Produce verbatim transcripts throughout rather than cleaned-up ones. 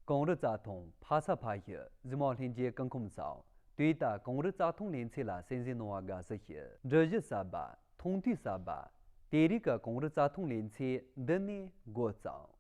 གངས་རི་རྩྭ་ཐང་ཕ་ས་ཕ་ཡུལ་གཟིགས་མོ་ལྷན་རྒྱས་སྐུ་ཁམས་བཟང་། དུས་ད་གངས་རི་རྩྭ་ཐང་ལེ་ཚན་ལ་གསན་གཟིགས་གནང་བ་དགའ་བསུ་ཞུ། འབྲི་གཞི་གསར་པ། མཐོང་ཐོས་གསར་པ། དེ་རིང་གི་གངས་རི་རྩྭ་ཐང་ལེ་ཚན་འདི་ནས་འགོ་བརྩམས།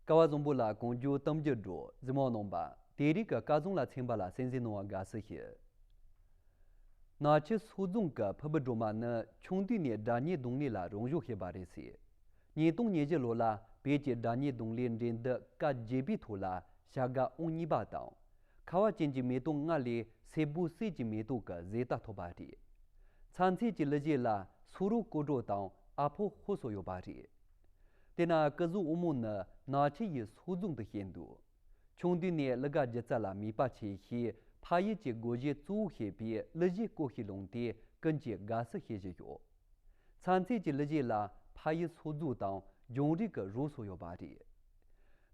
སྐལ་བ་བཟང་པོ་ལགས་གངས་ལྗོངས་གཏམ་རྒྱུད་སྒྲོག་གཟིགས་མོ་གནང་བ། དེ་རིང་གི་སྐལ་བཟང་ལ་ཚན་པ་ལ་གསན་གཟིགས་གནང་བ་དགའ་བསུ་ཞུ། ནག་ཆུ་སོག་རྫོང་གི་ཕུར་བུ་སྒྲོལ་མ་ནི་ཆུང་དུས་ནས་སྒྲ་སྙན་རྡུང་ལེན་ལ་རང་ཞུགས་བྱས་པ་རེད་ཟེར། ཉིས་སྟོང་ཉེར་བཞི་ལོ་ལ་བོད་ཀྱི་སྒྲ་སྙན་རྡུང་ལེན་འགྲན་བསྡུར་ཀ་བརྒྱད་པའི་ཐོག་ལ་བྱ་དགའ་ཨང་གཉིས་པ་དང་། ཁ་བ་ཅན་གྱི་མེ་ཏོག་ལྔ་ལས་སེར་པོ་གསེར་གྱི་མེ་ཏོག་གི་བཟོ་ལྟ་ཐོབ་པ་རེད། ཚ་ཚད་ཀྱི་གླུ་གཞས་ལ་སུ་རུ་ཀོ་ཀྲོ་དང་ཨ་ཕོ་ཧོ་སོགས་ཡོད་པ་རེད། དེ་ན་སྐུ་གཟུགས་དབང་མོ་ནི་ནག་ཆུ་ཡི་སོག་རྫོང་དུ་སྐྱེས་འདུག་ཆུང་དུས་ནས་གླུ་གར་སྒྱུ་རྩལ་ལ་མོས་པ་ཆེ་ཞིང་ཕ་ཡུལ་གྱི་སྒོར་གཞས་གཙོ་བོ་བྱེད་པའི་གླུ་གཞས་སྐོར་ཞིག་བླངས་ཏེ་ཀུན་གྱིས་དགའ་བསུ་བྱེད་བཞིན་ཡོད། ཚ་ཚད་ཀྱི་གླུ་གཞས་ལ་ཕ་ཡུལ་སོག་རྫོང་དང་ལྗོངས་རིག་གི་རོ་སོགས་ཡོད་པ་རེད།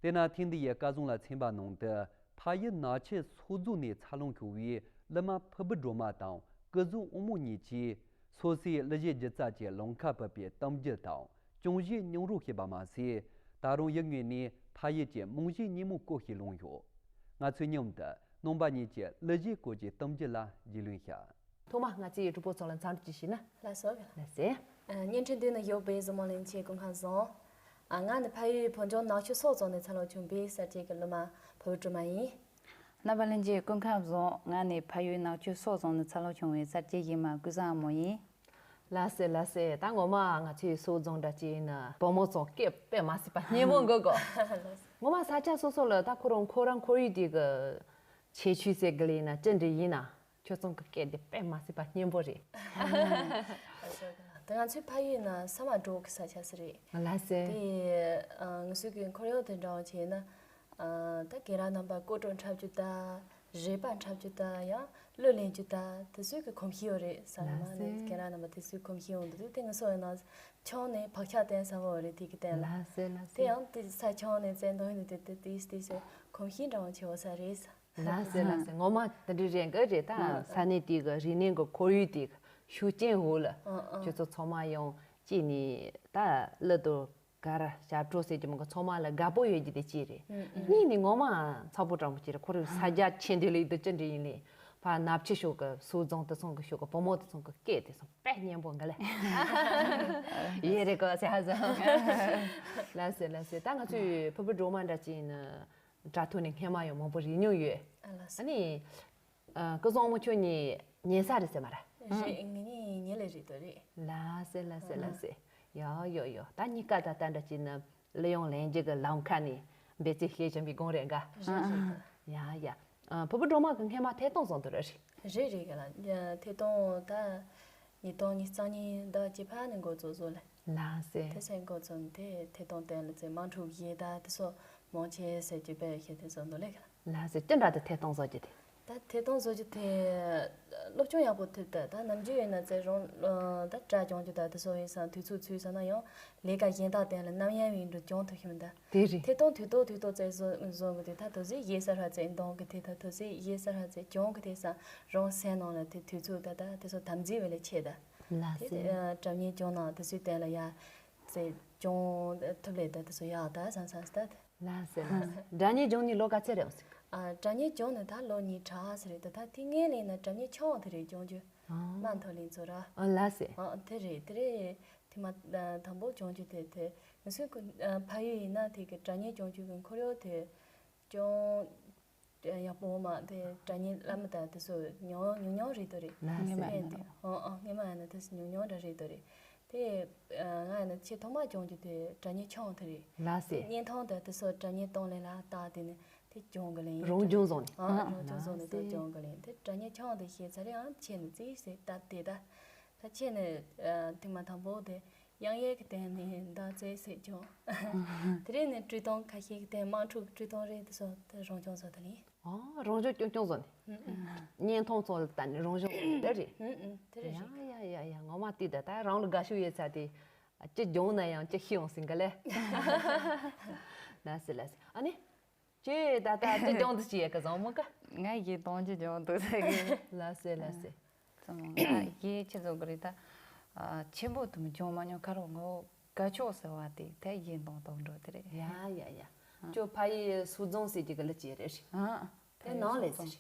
དེ་ན་ཐེངས་འདི་ཡི་སྐལ་བཟང་ལ་ཚན་པ་ནང་དུ་ཕ་ཡུལ་ནག་ཆུ་སོག་རྫོང་ནས་འཚར་ལོངས་བྱུང་བའི་གླུ་མ་ཕུར་བུ་སྒྲོལ་མ་དང་སྐུ་གཟུགས་དབང་མོ་གཉིས་ཀྱིས། སོ་སོའི་གླུ་གཞས་སྒྱུ་རྩལ་གྱི་ལམ་ཁ་བུད་པའི་གཏམ་རྒྱུད་དང་ལྗོངས་གཞས་སྙིང་རུས་ཞེས་པ་མ་ཟད། ད་རུང་ཡུལ་དངོས་ནས་ཕ་ཡུལ་གྱི་རྨང་གཞིའི་སྙེ་མོ་སྐོར་ཞིག་བླངས་ཡོད། ང་ཚོས་མཉམ་དུ་རྣམ་པ་གཉིས་ཀྱི་གླུ་གཞས་སྐོར་གྱི་གཏམ་རྒྱུད་ལ་རྒྱུས་ལོན་བྱ། ཐོག་མར་ང་ཚོའི་གྲོགས་པོ་ཚོ་ལ་འཚམས་འདྲི་ཞུས་ན། ལགས་སོ། ལགས་སེ། ཨ། བརྙན་འཕྲིན་མདུན་ན་ཡོད་པའི་གཟིགས་མོ་ལྷན་རྒྱས་སྐུ་ཁམས་བཟང་། ཨ། ང་ནི་ཕ་ཡུལ་བོད་ལྗོངས་ནག་ཆུ་སོག་རྫོང་ནས་འཚར་ལོངས་བྱུང་བའི་གསར་སྐྱེས་ཀྱི་གླུ་མ་ཕུར་བུ་སྒྲོལ་མ་ཡིན། རྣམ་པ་ལྷན་རྒྱས་སྐུ་ཁམས་བཟང་། ང་ནི་ཕ་ཡུལ་ནག་ཆུ་སོག་རྫོང་ནས་འཚར་ལོངས་བྱུང་བའི་གསར་སྐྱེས་ཡིན་མ་ཀུན་བཟང་མོ་ཡིན། ལགས་སེ་ལགས་སེ། ད་ངོ་མ་ང་ཚོའི་སོག་རྫོང་འདྲ་ཅིག་ཡིན་ན་བུ་མོ་ཚོ་སྐད་དཔེ་མ་སྲིད་པ་སྙན་པོ་འགོ་གོ། ངོ་མ་ས་ཆ་སོ་སོ་ལ་ད་ཁོ་རང་ཁོ་རང་ཁོར་ཡུག་དེ་གི་ཁྱད་ཆོས་ཟེར་གི་ལ་ཡིན་ན་ཅི་འདྲ་ཡིན་ན། ཁྱོད་ཚང་གི་སྐད་དེ་དཔེ་མ་སྲིད་པ་སྙན་པོ་རེད། ད་ང་ཚོའི་ཕ་ཡུལ་ན་ས་མ་འབྲོག་གི་ས་ཆ་ཟིག་རེད། ལགས་སེ། དེ་ཨ་ང་ཚོའི་གི་ཁོར་ཡུག་དེ་འདྲ་བ་བྱས་ན། ཨ་ད་རྒན་རབས་རྣམ་པ་སྐོར་བྲོ་འཁྲབ་རྒྱུ་ད། རེད་པ་འཁྲབ་རྒྱུ་ད་ཡང་གླུ་ལེན་རྒྱུ་ད་དེ་ཚོའི་གི་གོམས་གཤིས་ཡོད་རེད། ས་ལ་མ་ནས་ལགས་སེ། རྒན་རབས་རྣམ་པ་དེ་ཚོའི་གོམས་གཤིས་ཡོང་འདུག་དེ་ང་ཚོ་ཡིན་ན་ཆུང་ནས་བག་ཆགས་བསྟེན་ས་བོ་རེད། དེ་གི་སྟེང་ལ། ལགས་སེ་ལགས་སེ། དེ་ཡང་དེ་ས་ཆུང་ནས་བཙན་དོན་ཡིན་དུས་དེ་དེ་དེ་དེ་ཚོ་གོམས་གཤིས་འདྲ་བ་བྱེད་འོ་ས་རེད། ལགས་སེ་ལགས་སེ། ངོ་མ་དེ་འདྲ་རེད་འགའ་རེད་ད། ཨ། ས་གནས་དེ་གི་རིག་གནས་གི་ཁོར་ཡུག་དེ་གི་ཤུགས་རྐྱེན་འོག་ལ། ཨ་ཨ། ཁྱོད་ཚོ་ཚང་མ་ཡང་གཅིག་ནས་ད་གླུ་དང་གར་ཞབས་བྲོ་ཟེར་གྱི་མི་གི་ཚང་མ་ལ་དགའ་པོ་ཡོད་རྒྱུ་དེ་གཅིག་རེད། ཨ་ཨ། གཉིས་ནས་ངོ་མ་ཚ་པོ་དྲང་པོ་གཅིག་རེད། ཁོ་རང་ས་རྒྱ་ཆེ་འདི་ལ་ཡིན་དུ་ཅི་འདྲ་ཡིན་ལས་ཕ་ནབ་ཆུ་ཤོག་གི་སོག་རྫོང་དེ་ཚང་གི་ཤོག་གི་བུ་མོ་དེ་ཚང་གི་སྐད་དེ་ཚང་དཔེ་སྙན་པོ་འགའ་ལས། ཡེ་རེད་གོ་ཟེར་ཧ་ཟ། ལགས་སེ་ལགས་སེ། ད་ང་ཚོའི་ཕུར་བུ་སྒྲོལ་མ་འདྲ་ཅིག་ཡིན་ན། དྲ་ཐོག་ནས་སྔས་མ་ཡང་མང་པོ་རིག་མྱོང་ཡོད། ཨ་ལགས་སོ། ཨ་ནི། ཨ། ཀུན་བཟང་མོ་ཁྱོད་གཉིས་ཉེ་ས་རེད་ཟེར་མ་རེད། རེད། ང་གཉིས་ཉེ་ལེ་རེད་དོ་རེད། ལགས་སེ་ལགས་སེ་ལགས་སེ། ཡོ་ཡོ་ཡོ། ད་གཉིས་ཀ་ད་ལྟ་འདྲ་ཅིག་ན་གླུ་དབྱངས་ལེན་རྒྱུ་གི་ལམ་ཁ་ནས་འབད་བརྩོན་བྱེད་བཞིན་པའི་སྒང་རེད་འགའ། རེད་རེད། ཡ་ཡ། ཨ། ཕུར་བུ་སྒྲོལ་མ་གི་སྔས་མ་ཐད་གཏོང་བཟོ་འདུག་རེད། རེད་རེད་ག་ལ། ཐད་གཏོང་ད། ཉིས་སྟོང་ཉི་ཤུ་རྩ་གཉིས་ཟླ་བ་བཅུ་པ་ནས་འགོ་བཙུགས་བཟོ་ལེ། ལགས་སེ། དེ་སེ་འགོ་བཙུགས་དེ་ཐད་གཏོང་སྟེང་ལ་ཚེ་དམངས་ཁྲོད་ཀྱི་ད་དེ་ཚོ་མང་ཆེ་ཟེར་གྱི་པས་ཤེས་དེ་ཚོ་འདུག་ལེ་ག་ལ། ལགས་སེ། ཅི་འདྲ་དུ་ཐད་གཏོང་བཟོ་རྒྱུ་དེ། ད་ཐད་གཏོང་བཟོ་རྒྱུ་དེ་སློབ་སྦྱོང་ཡག་པོ་ཐེབས་ད། ད་ནམ་རྒྱུན་ཡོད་ན་ཚེ་རང་ད་སྒྲ་སྦྱོང་རྒྱུ་ད་དེ་ཚོ་ཡིན་སང་དུས་ཚོད་ཚུད་སང་ན་ཡང་ལས་ཀ་གཞན་དག་སྟེང་ལ་ནམ་ཡང་ཡིན་འགྲོ་སྦྱོང་ཐུབ་ཤེས་མི་འདུག་དེ་རེད། ཐད་གཏོང་དུས་ཐོག་དུས་ཐོག་ཚེ་བཟོ་བཟོ་གི་དེ་ད་དུ་ཚེ་ཡེ་ས་ར་ཚེ་འདོང་གི་དེ་ད་དུ་ཚེ་ཡེ་ས་ར་ཚེ་སྦྱོང་གི་དེ་སང་རང་སེམས་ནང་ལ་དེ་དུས་ཚོད་ད་ད་དེ་ཚོ་དམ་འཛིན་བས་ལས་ཆེ་ད། ལགས་དེ་སེ། ཨ། སྒྲ་སྙན་སྦྱོང་ན་དེ་ཚོའི་སྟེང་ལ་ཡ་ཚེ་སྦྱོང་ཐུབ་ལས་ད་དེ་ཚོ་ཡག་ད་བསམ་བསམ་ད། ལགས་སེ་ལགས་སེ། སྒྲ་སྙན་སྦྱོང་ནས་ལོ་ག་ཚད་རེད་འོང་ཟིག་ཨ། སྒྲ་སྙན་སྦྱོང་ནས་ད་ལོ་གཉིས་གྲགས་ཟེར་རེད་ད། ད་དེ་སྔོན་ལས་ན་སྒྲ་སྙན་ཆུང་དེ་རེད་སྦྱོང་རྒྱུ། ཨ། མ་མཐོ་ལེན་ཚོ་ར། ཨ། ལགས་སེ། ཨ། དེ་རེད་དེ་རེད། དེ་མ་དང་པོ་སྦྱོང་རྒྱུ་དེ་དེ་ང་ཚོའི་ཁུ་ཨ་ཕ་ཡུལ་ཡིན་ན་དེ་གི་སྒྲ་སྙན་སྦྱོང་རྒྱུ་གི་ཁོར་ཡུག་དེ་ཅུང་ ཡག་པོ་མ་དེ་སྒྲ་སྙན་བླ་མ་དང་དེ་ཚོ་ཉུང་ཉུང་ཉུང་རེད་དོ་རེད། ལགས་སེ། ངས་དེ་ཨང་ཨང་ངས་མ་ཡང་ན་དེ་ཉུང་ཉུང་འདྲ་རེད་དོ་རེད། དེ་ང་ཡང་ན་ཆེས་ཐོག་མ་སྦྱོང་རྒྱུ་དེ་སྒྲ་སྙན་ཆུང་དེ་རེད། ལགས་སེ། བརྙན་ཐུང་དང་དེ་ཚོ་སྒྲ་སྙན་གཏོང་ལེན་ལ་བལྟ་དེ་ནི་དེ་སྦྱོང་གི་ལེན། རང་སྦྱོང་བཟོ་ནས། ཨང་རང་སྦྱོང་བཟོ་ནས་དེ་སྦྱོང་གི་ལེན། དེ་སྒྲ་སྙན་ཆུང་དེ་ཤེས་ཚར་རེད། ཨང་ཆེ་ནི་ཙིག་ཟེར་ད་དེ་ད་ད་ཆེ་ནི་ཐེངས་མ་དང་པོ་དེ། དབྱངས་ཡིག་གི་སྟེང་ནས་མདའ་རྩེད་ཟེར་ཀྱང་། དེ་རིང་ནས་སྤྲོས་སྟངས་ཁ་ཤས་ཀྱི་སྟེང་དམངས་ཁྲོད་ཀྱི་སྤྲོས་སྟངས་རེད། དེ་སོགས་དེ་རང་སྦྱོང་བཟོ་དེ་ལེན། ཨོ་རང་སྦྱོང་ཀྱང་ཀྱང་བཟོ་ནས། ཨུ་ཨུ། བརྙན་ཐུང་ཚོ་ལ་ལྟ་ནས་རང་སྦྱོང་བཟོ་དེ་རེད། ཨུ་ཨུ་དེ་རེད་ཡ་རེད། ཡ་ཡ་ཡ་ཡ་ངོ་མ་བལྟས་ད་ད་རང་ལ་དགའ་ཤོས་ཡོད་ཚ་དེ། ཅི་སྦྱོང་ན་ཡང་ཅི་ཤེས་ཡོང་ཟིན་ག་ལེ། ལ་སེ་ལ་སེ་ཨ་ནི། ཁྱེད་ད་ལྟ་ཅི་སྦྱོང་དུ་ཅི་ཡས་ཀི་བཟང་མོ་ཀ། ང་ཡི་གཏོང་ཅི་སྦྱོང་དུ་ཟེར་གི། ལ་སེ་ལ་སེ། ཙམ་ང་ཡི་ཆི་ཟོ་གི་རེད་ད། ཆེན་པོ་དུ་མི་སྦྱོང་མ་མྱོང་ཁ་རོག་ངོ་དགའ་ཕྱོགས་ཟེར་བ་དེ་ད་ཡིན་གཏོང་གཏོང་འགྲོ་དེ་རེད། ཡ་ཡ་ཡ། ཁྱོད་ཕ་ཡི་སུ་རྫོང་ཟེར་གྱི་གི་ལ་ཅི་རེད། ཨ། དེ་ནང་ལས་ཟེར།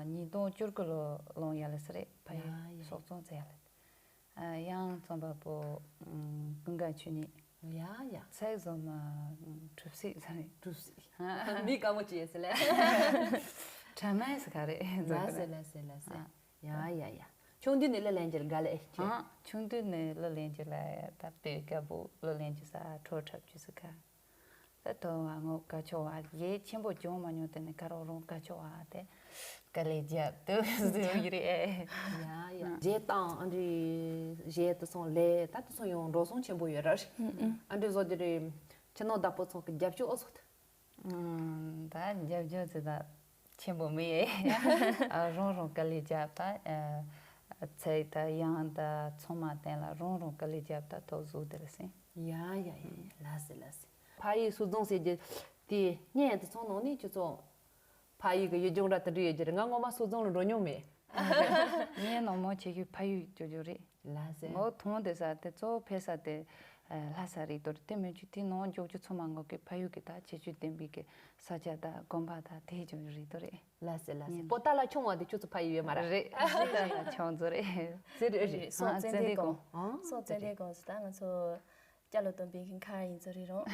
ཉིས་སྟོང་བཅུ་དགུ་ལོ་ལོང་ཡ་ལ་ཟེར་རེད་ཕ་ཡི་ཡ་ཡ། སོག་རྫོང་ཟེར་ཡ་ལ། ཡང་རྩོམ་པ་པོ་ཀུན་དགའ་ཆོས་ཉིད། ཡ་ཡ། ཚེག་བཟོ་མ་གྲུབ་སྲིད་ས་རེད། གྲུབ་སྲིད། མི་དཀའ་མོ་ཅི་ཡས་ཟེར་ལས། དྲ་མ་ཡས་ཟེར་ག་རེད། ལ་སེ་ལ་སེ་ལ་སེ། ཡ་ཡ་ཡ། ཆུང་དུས་ནས་གླུ་ལེན་རྒྱུར་དགའ་ལས་ཨེ་ཁྱེད། ཆུང་དུས་ནས་གླུ་ལེན་རྒྱུ་ལ་ད་ལྟོས་རྒད་པོ་གླུ་ལེན་རྒྱུ་ས་ཁྲོ་འཁྲབ་རྒྱུ་ཟེར་ག་ད་དོ་བ་ངོ་དགའ་ཕྱོགས་བ་ཡེ་ཆེན་པོ་སྦྱོང་མ་མྱོང་དེ་ནི་ཀ་རོག་རོང་དགའ་ཕྱོགས་བ་དེ་དཀའ་ལས་རྒྱབ་དུ་ཟེར་གྱི་རེད། ཡ་ཡ། རྗེས་བཏང་ཨ་འདྲི་རྗེས་དུ་སོང་ལས་ད་དུ་སོང་ཡོང་འགྲོ་སོང་ཆེན་པོ་ཡོད་ར་རེད། ཨ་འདྲི་བཟོ་རྒྱུ་རེད། ཁྱི་ནོར་བདག་པོ་ཚོ་གི་རྒྱབ་སྐྱོར་ཨོ་སོགས། ད་རྒྱབ་སྐྱོར་ཟེར་ད་ཆེན་པོ་མི་ཡེ། རོང་རོང་དཀའ་ལས་རྒྱབ་ད། ཚེག་ད་ཡང་ད་ཚང་མ་བསྟན་ལ་རོང་རོང་དཀའ་ལས་རྒྱབ་ད་ཐོག་བཟོ་དེ་རེད་སེ། ཡ་ཡ་ཡ་ལ་སེ་ལ་སེ། ཕ་ཡི་སུ་རྫོང་ཟེར་རྒྱུ་དེ་བརྙན་དུ་ཚོང་ནང་ནས་ཁྱོད་ཚོ་ཕ་ཡི་གི་ཡུལ་ལྗོངས་ར་དུ་འདྲི་ཡོད་རྒྱུ་རེད། ང་ངོ་མ་སུ་རྫོང་ལ་འགྲོ་མྱོང་མེད། ངའི་ནང་མོ་ཆེ་ཤོས་ཕ་ཡུལ་ཅོ་ཅོ་རེད། ལ་སེ། ངོ་ཐོང་དེ་ས་དེ་གཙོ་བོ་ཕེ་ས་དེ་ལྷ་ས་རེད་དོ་རེད། དེ་མི་ཆུ་དེ་ནང་འཇོག་ཆུ་ཚང་མ་ངོ་གི་ཕ་ཡུལ་གི་ད་ཁྱད་ཆོས་ལྡན་པའི་གི་ས་ཆ་ད་དགོན་པ་ད་དེ་ཅོ་ཅོ་རེད་དོ་རེད། ལ་སེ་ལ་སེ། པོ་ཏཱ་ལ་ཆུང་བ་དེ་ཁྱོད་ཚོ་ཕ་ཡུལ་ཡོད་མ་རེད། རེད་རེད་ཆུང་ཚོ་རེད། ཟེར་རེད་རེད། སོག་ཙན་དན་དགོན། སོག་ཙན་དན་དགོན་ཟེར་ད་ང་ཚོ་སྐྱ་ལོ་སྟོན་པའི་གི་མཁར་ཡིན་ཚོ་རེད་རུང་།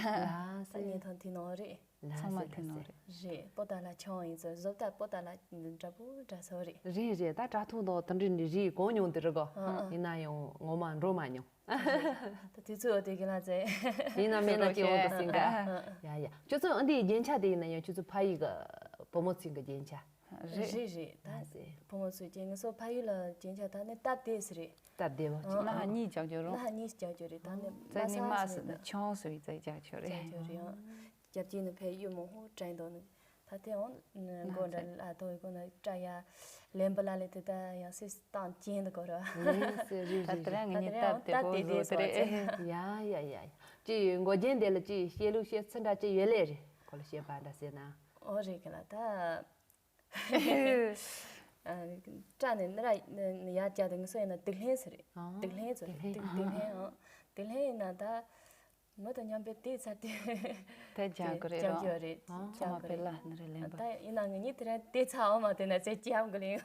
ལ་སེ། ད་ངའི་ཐོན་དེ་ནང་རེད། ལ་སེ་ཚང་མ་དེ་ནང་རེད། རེད། པོ་ཏཱ་ལ་ཆུང་ཡིན་ཚོ་བཟོ་ལྟ་པོ་ཏཱ་ལ་འདྲ་པོ་འདྲ་ཚོ་རེད། རེད་རེད། ད་དྲ་ཐོག་ནང་དེ་འདྲ་ནི་རེད་གོ་མྱོང་དེ་རེད་གོ་ཨ་ཨ། ཡིན་ན་ཡང་ངོ་མ་འགྲོ་མ་མྱོང་། ད་དུས་ཚོད་འོ་དེ་གི་ལ་ཚེ། ཡིན་ན་མེད་ན་སྐྱེ་བོ་འདུག་སྲིད་ཀ་ཡ་ཡ། ཁྱོད་ཚོ་ཨ་འདིའི་རྒྱན་ཆ་དེ་ཡིན་ན་ཡང་ཁྱོད་ཚོ་ཕ་ཡུལ་གི་བུ་མོ་ཚོའི་གི་རྒྱན་ཆ། རེད་རེད་རེད། ད་ལ་སེ། བུ་མོ་ཚོའི་རྒྱན་ངེད་ཚོ་ཕ་ཡུལ་ལ་རྒྱན་ཆ་ད་ནི་སྟབས་བདེ་སི་རེད། སྟབས་བདེ་བ་ཅིག་ཨ་ཨ། སྣ་ཧ་གཉིས་རྒྱག་རྒྱུ་རུང་། སྣ་ཧ་གཉིས་རྒྱག་རྒྱུ་རེད། ད་ནི་རྩེ་ནི་དམའ་ས་ནི་ཆུང་སི་རེད་རྩེ་རྒྱག་ཆོག་རེད། རྒྱག་རྒྱུ་རེད་ཨང་། རྒྱབ་ཀྱི་ནི་ཕའི་གཡུ་མོ་ཧོ་དྲན་དོ་ནི། ད་དེ་འོང་མགོ་འདྲ་ལ་དོ་ཡི་གོ་ན་སྐྲ་ཡ། ལན་པ་ལ་ལས་དེ་ད་ཡང་སི་སྟངས་ཅན་དུ་གོ་ར། ལན་སི་རི་ད་རི་དེ་རིང་ངེད་གཉིས་སྟབས་བདེ་པོ་བཟོ་དེ་རེད། ཡ་ཡ་ཡ། ཅི་ཡོད་མགོ་རྒྱན་དེ་ལ་ཅི་བཤད་ལུགས་བཤད་ཚུལ་འདྲ་ཅི་ཡོད་ལེ་རེད་ཁོ་ལ་བཤད་པ་འདྲ་ཟེར་ན། ཨོ་རེད་གི་ལ་ད། སྐྲ་ནི་ནི་ར་ཡར་རྒྱག་དེ་ངི་སོ་ཡིན་ན་དུག་ལྷན་ཟེར་རེད། ཨ། དུག་ལྷན་ཟེར་རེད། དུག་ལྷན། དུག་དུག་ལྷན་ཨང་། དུག་ལྷན་ཡིན་ན་ད་མི་དང་མཉམ་པའི་དེ་ཚ་དེ་དེ་རྒྱག་གི་རེད་རྒྱག་རོ། རྒྱུ་རེད། ཨ། རྒྱག་ཚང་མ་གི་པེ་རེད། ལ་ནི་རེད་ལེན་པ། ད་ཡིན་ན་ངི་གཉིས་དེ་ར་དེ་ཚ་འོ་མ་དེ་ན་ཚེ་ཅི་ཡམ་གི་ལེན།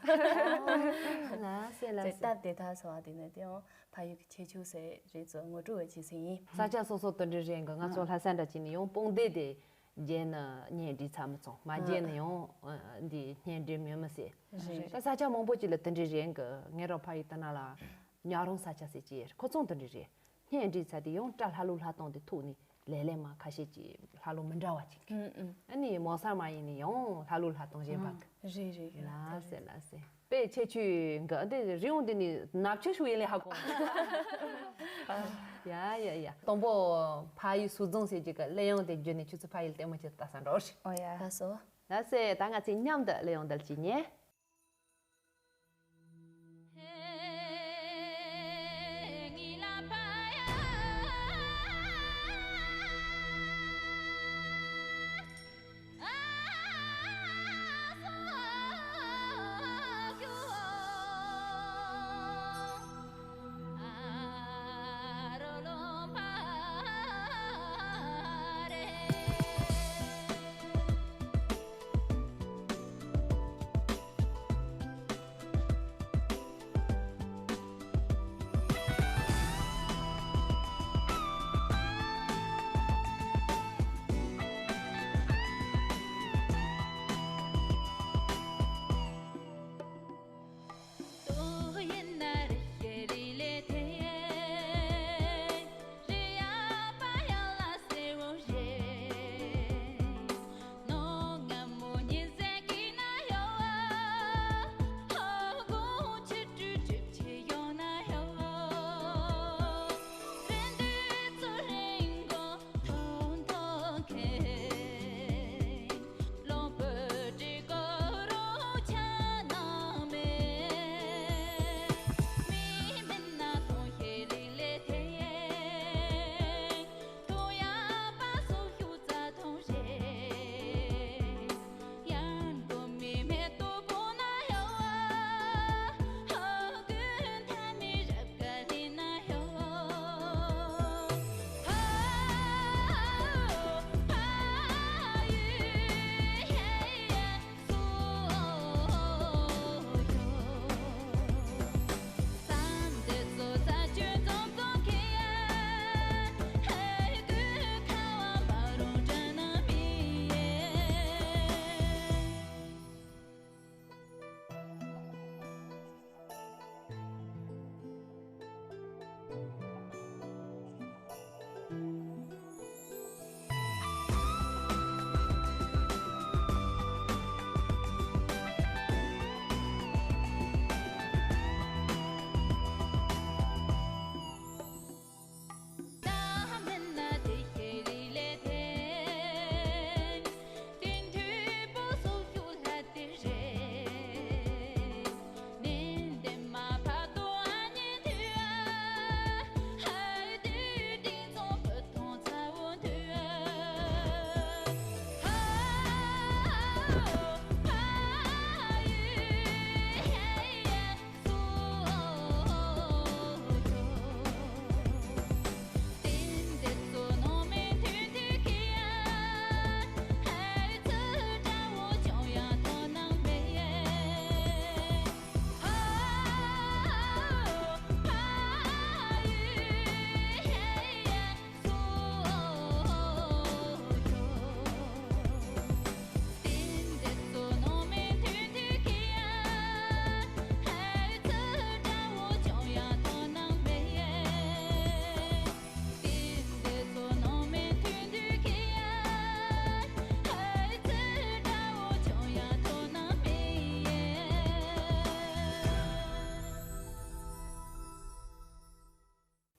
ལ་སེ་ལ་ཚེ་སེ། སྟབས་བདེ་ཐ་སོང་བ་དེ་ནི་དེ་འོ་ཕ་ཡུལ་གི་ཁྱད་ཆོས་ཟེར་རེད་ཚོ་ངོ་སྤྲོད་བྱེད་ཟིན་ཡིན། ས་ཆ་སོ་སོ་དུ་འདྲི་རེད་གི་ང་ཚོ་ལྷ་ས་འདྲ་ཅིག་ནི་ཡང་དཔུང་སྡེ་དེ། རྒྱན་ནི་བརྙན་འབྲི་ཚར་མི་ཚང་མ་རྒྱན་ནི་ཡང་འདི་བརྙན་འབྲི་མེད་མི་སྲིད། རེད། ད་ས་ཆ་མང་པོ་ཅིག་ལ་དེ་འདྲའི་རེད་གི་ངེད་རང་ཕ་ཡུལ་དེ་ན་ལ་ཉག་རོང་ས་ཆ་ཟེར་གྱི་ཡོད་ཁོ་ཚོང་དེ་འདྲའི་རེད། བརྙན་འབྲི་ཚར་དེ་ཡང་སྐྲ་ལྷ་ལུག་ལྷ་སྟོང་དེ་ཐུག་ནི་ལས་ལས་མ་ཁ་ཤས་ཀྱི་ལྷ་ལུག་མི་འདྲ་བ་ཅིག་ཨ་ནི་མོ་སར་མ་ཡིན་ནི་ཡང་ལྷ་ལུག་ལྷ་སྟོང་གཞན་པ་གི་རེད་རེད་རེད། ལ་སེ་ལ་སེ། དཔེ་ཁྱད་ཆོས་འགའ་འདི་རི་བོང་འདི་ནི་ནབ་ཆུ་ཤུགས་ཡིན་ལས་ཧ་གོ་ཡ་ཡ་ཡ། དང་པོ་ཕ་ཡུལ་སུ་རྫོང་ཟེར་གྱི་གི་གླུ་དབྱངས་དེ་བརྒྱུད་ནས་ཁྱོད་ཚོ་ཕ་ཡུལ་ལྟད་མོ་ཅིག་ལྟ་ས་འགྲོ་ཤི། ཨོ་ཡ། ལགས་སོ། ལགས་སེ་ད་ང་ཚོས་མཉམ་དུ་གླུ་དབྱངས་འདི་ལ་ཅིག་ཉན།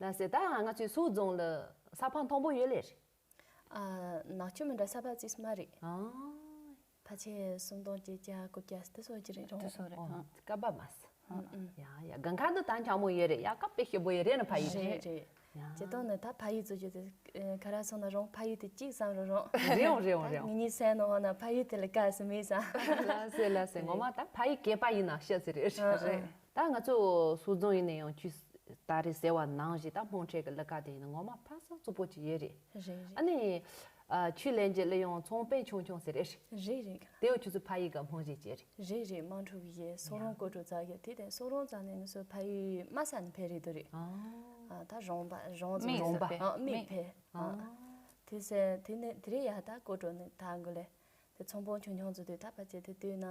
ད་ཟེར་ད་ང་ཚོའི་སུད་རྫོང་ལ་ས་ཕག་མཐོན་པོ་ཡོད་ལེ་རེད། ཨ། ནག་ཆུ་མི་འདྲ་ས་ཕག་ཙིག་མ་རེད། ཨ། ཕལ་ཆེར་སུམ་སྟོང་བརྒྱད་བརྒྱ་དགུ་བརྒྱ་དེ་ཚོ་ཅི་རེད་རུང་། དེ་ཚོ་རེད། ཨ། སྐབས་བབ་མ་ཟད། ཨ། ཡ་ཡ། སྒང་ག་འདི་ད་འཁྱམ་མོ་ཡོད་རེད། ཡ། སྐབས་དཔེ་ཞིབ་པོ་ཡོད་རེད་ན་ཕ་ཡུལ་དེ། རེད་རེད། ཡ། སྤྱིར་བཏང་ནི་ད་ཕ་ཡུལ་ཚོ་རྒྱུ་དེ་ག་ར་སོང་ན་རུང་ཕ་ཡུལ་དེ་གཅིག་བསམ་རུང་རུང་། རེད་འོང་རེད་འོང་རེད་འོང་། ངེད་གཉིས་སེམས་ནང་ན་ཕ་ཡུལ་དེ་ལ་དགའ་ས་མེད་ས། ལགས་སེ་ལགས་སེ། ངོ་མ་ད་ཕ་ཡུལ་གད་པ་ཡིན་ན་ཤ་ཟེར་རེད། རེད། ད་ང་ཚོ་སུད་རྫོང་ཡིན་ན་ཡང་ཁྱོད་ད་རེས་ཟེར་བ་ནང་བཞིན་ད་དམངས་ཁྲོད་ཀྱི་གླུ་གར་དེ་ཡིན་ན་ངོ་མ་ཕ་སང་རྩུབ་པོ་ཅིག་ཡོད་རེད། རེད་རེད། ཨ་ནི། ཨ། ཁྱོད་ལེན་རྒྱུ་ལ་ཡང་ཚོང་དཔོན་ཆུང་ཆུང་ཟེར་རེད། རེད་རེད། དེ་ཡང་ཁྱོད་ཚོ་ཕ་ཡུལ་གི་རྨང་གཞི་ཅིག་རེད། རེད་རེད། དམངས་ཁྲོད་ཀྱི་སོ་རོང་སྐོར་བྲོ་རྩ་རྒྱུ་དེ་དེ་སོ་རོང་རྩ་ནས་ངེད་ཚོ་ཕ་ཡུལ་དམའ་ས་ནས་ཕེབས་རེད་དོ་རེད། ཨ། ཨ། ད་རོང་པ་རོང་ཚོ་མིག་རོང་པ། ཕེབས། ཨ། མིག་ཕེབས། ཨ། དེ་ཟེར་དེ་ནས་དེ་རེད་ཡ། ད་སྐོར་བྲོ་ནས་ད་འགོ་ལས། དེ་ཚོང་དཔོན་ཆུང་ཆུང་ཚོ་དུས་ད་ཕལ་ཆེར་དེ་དུས་ན།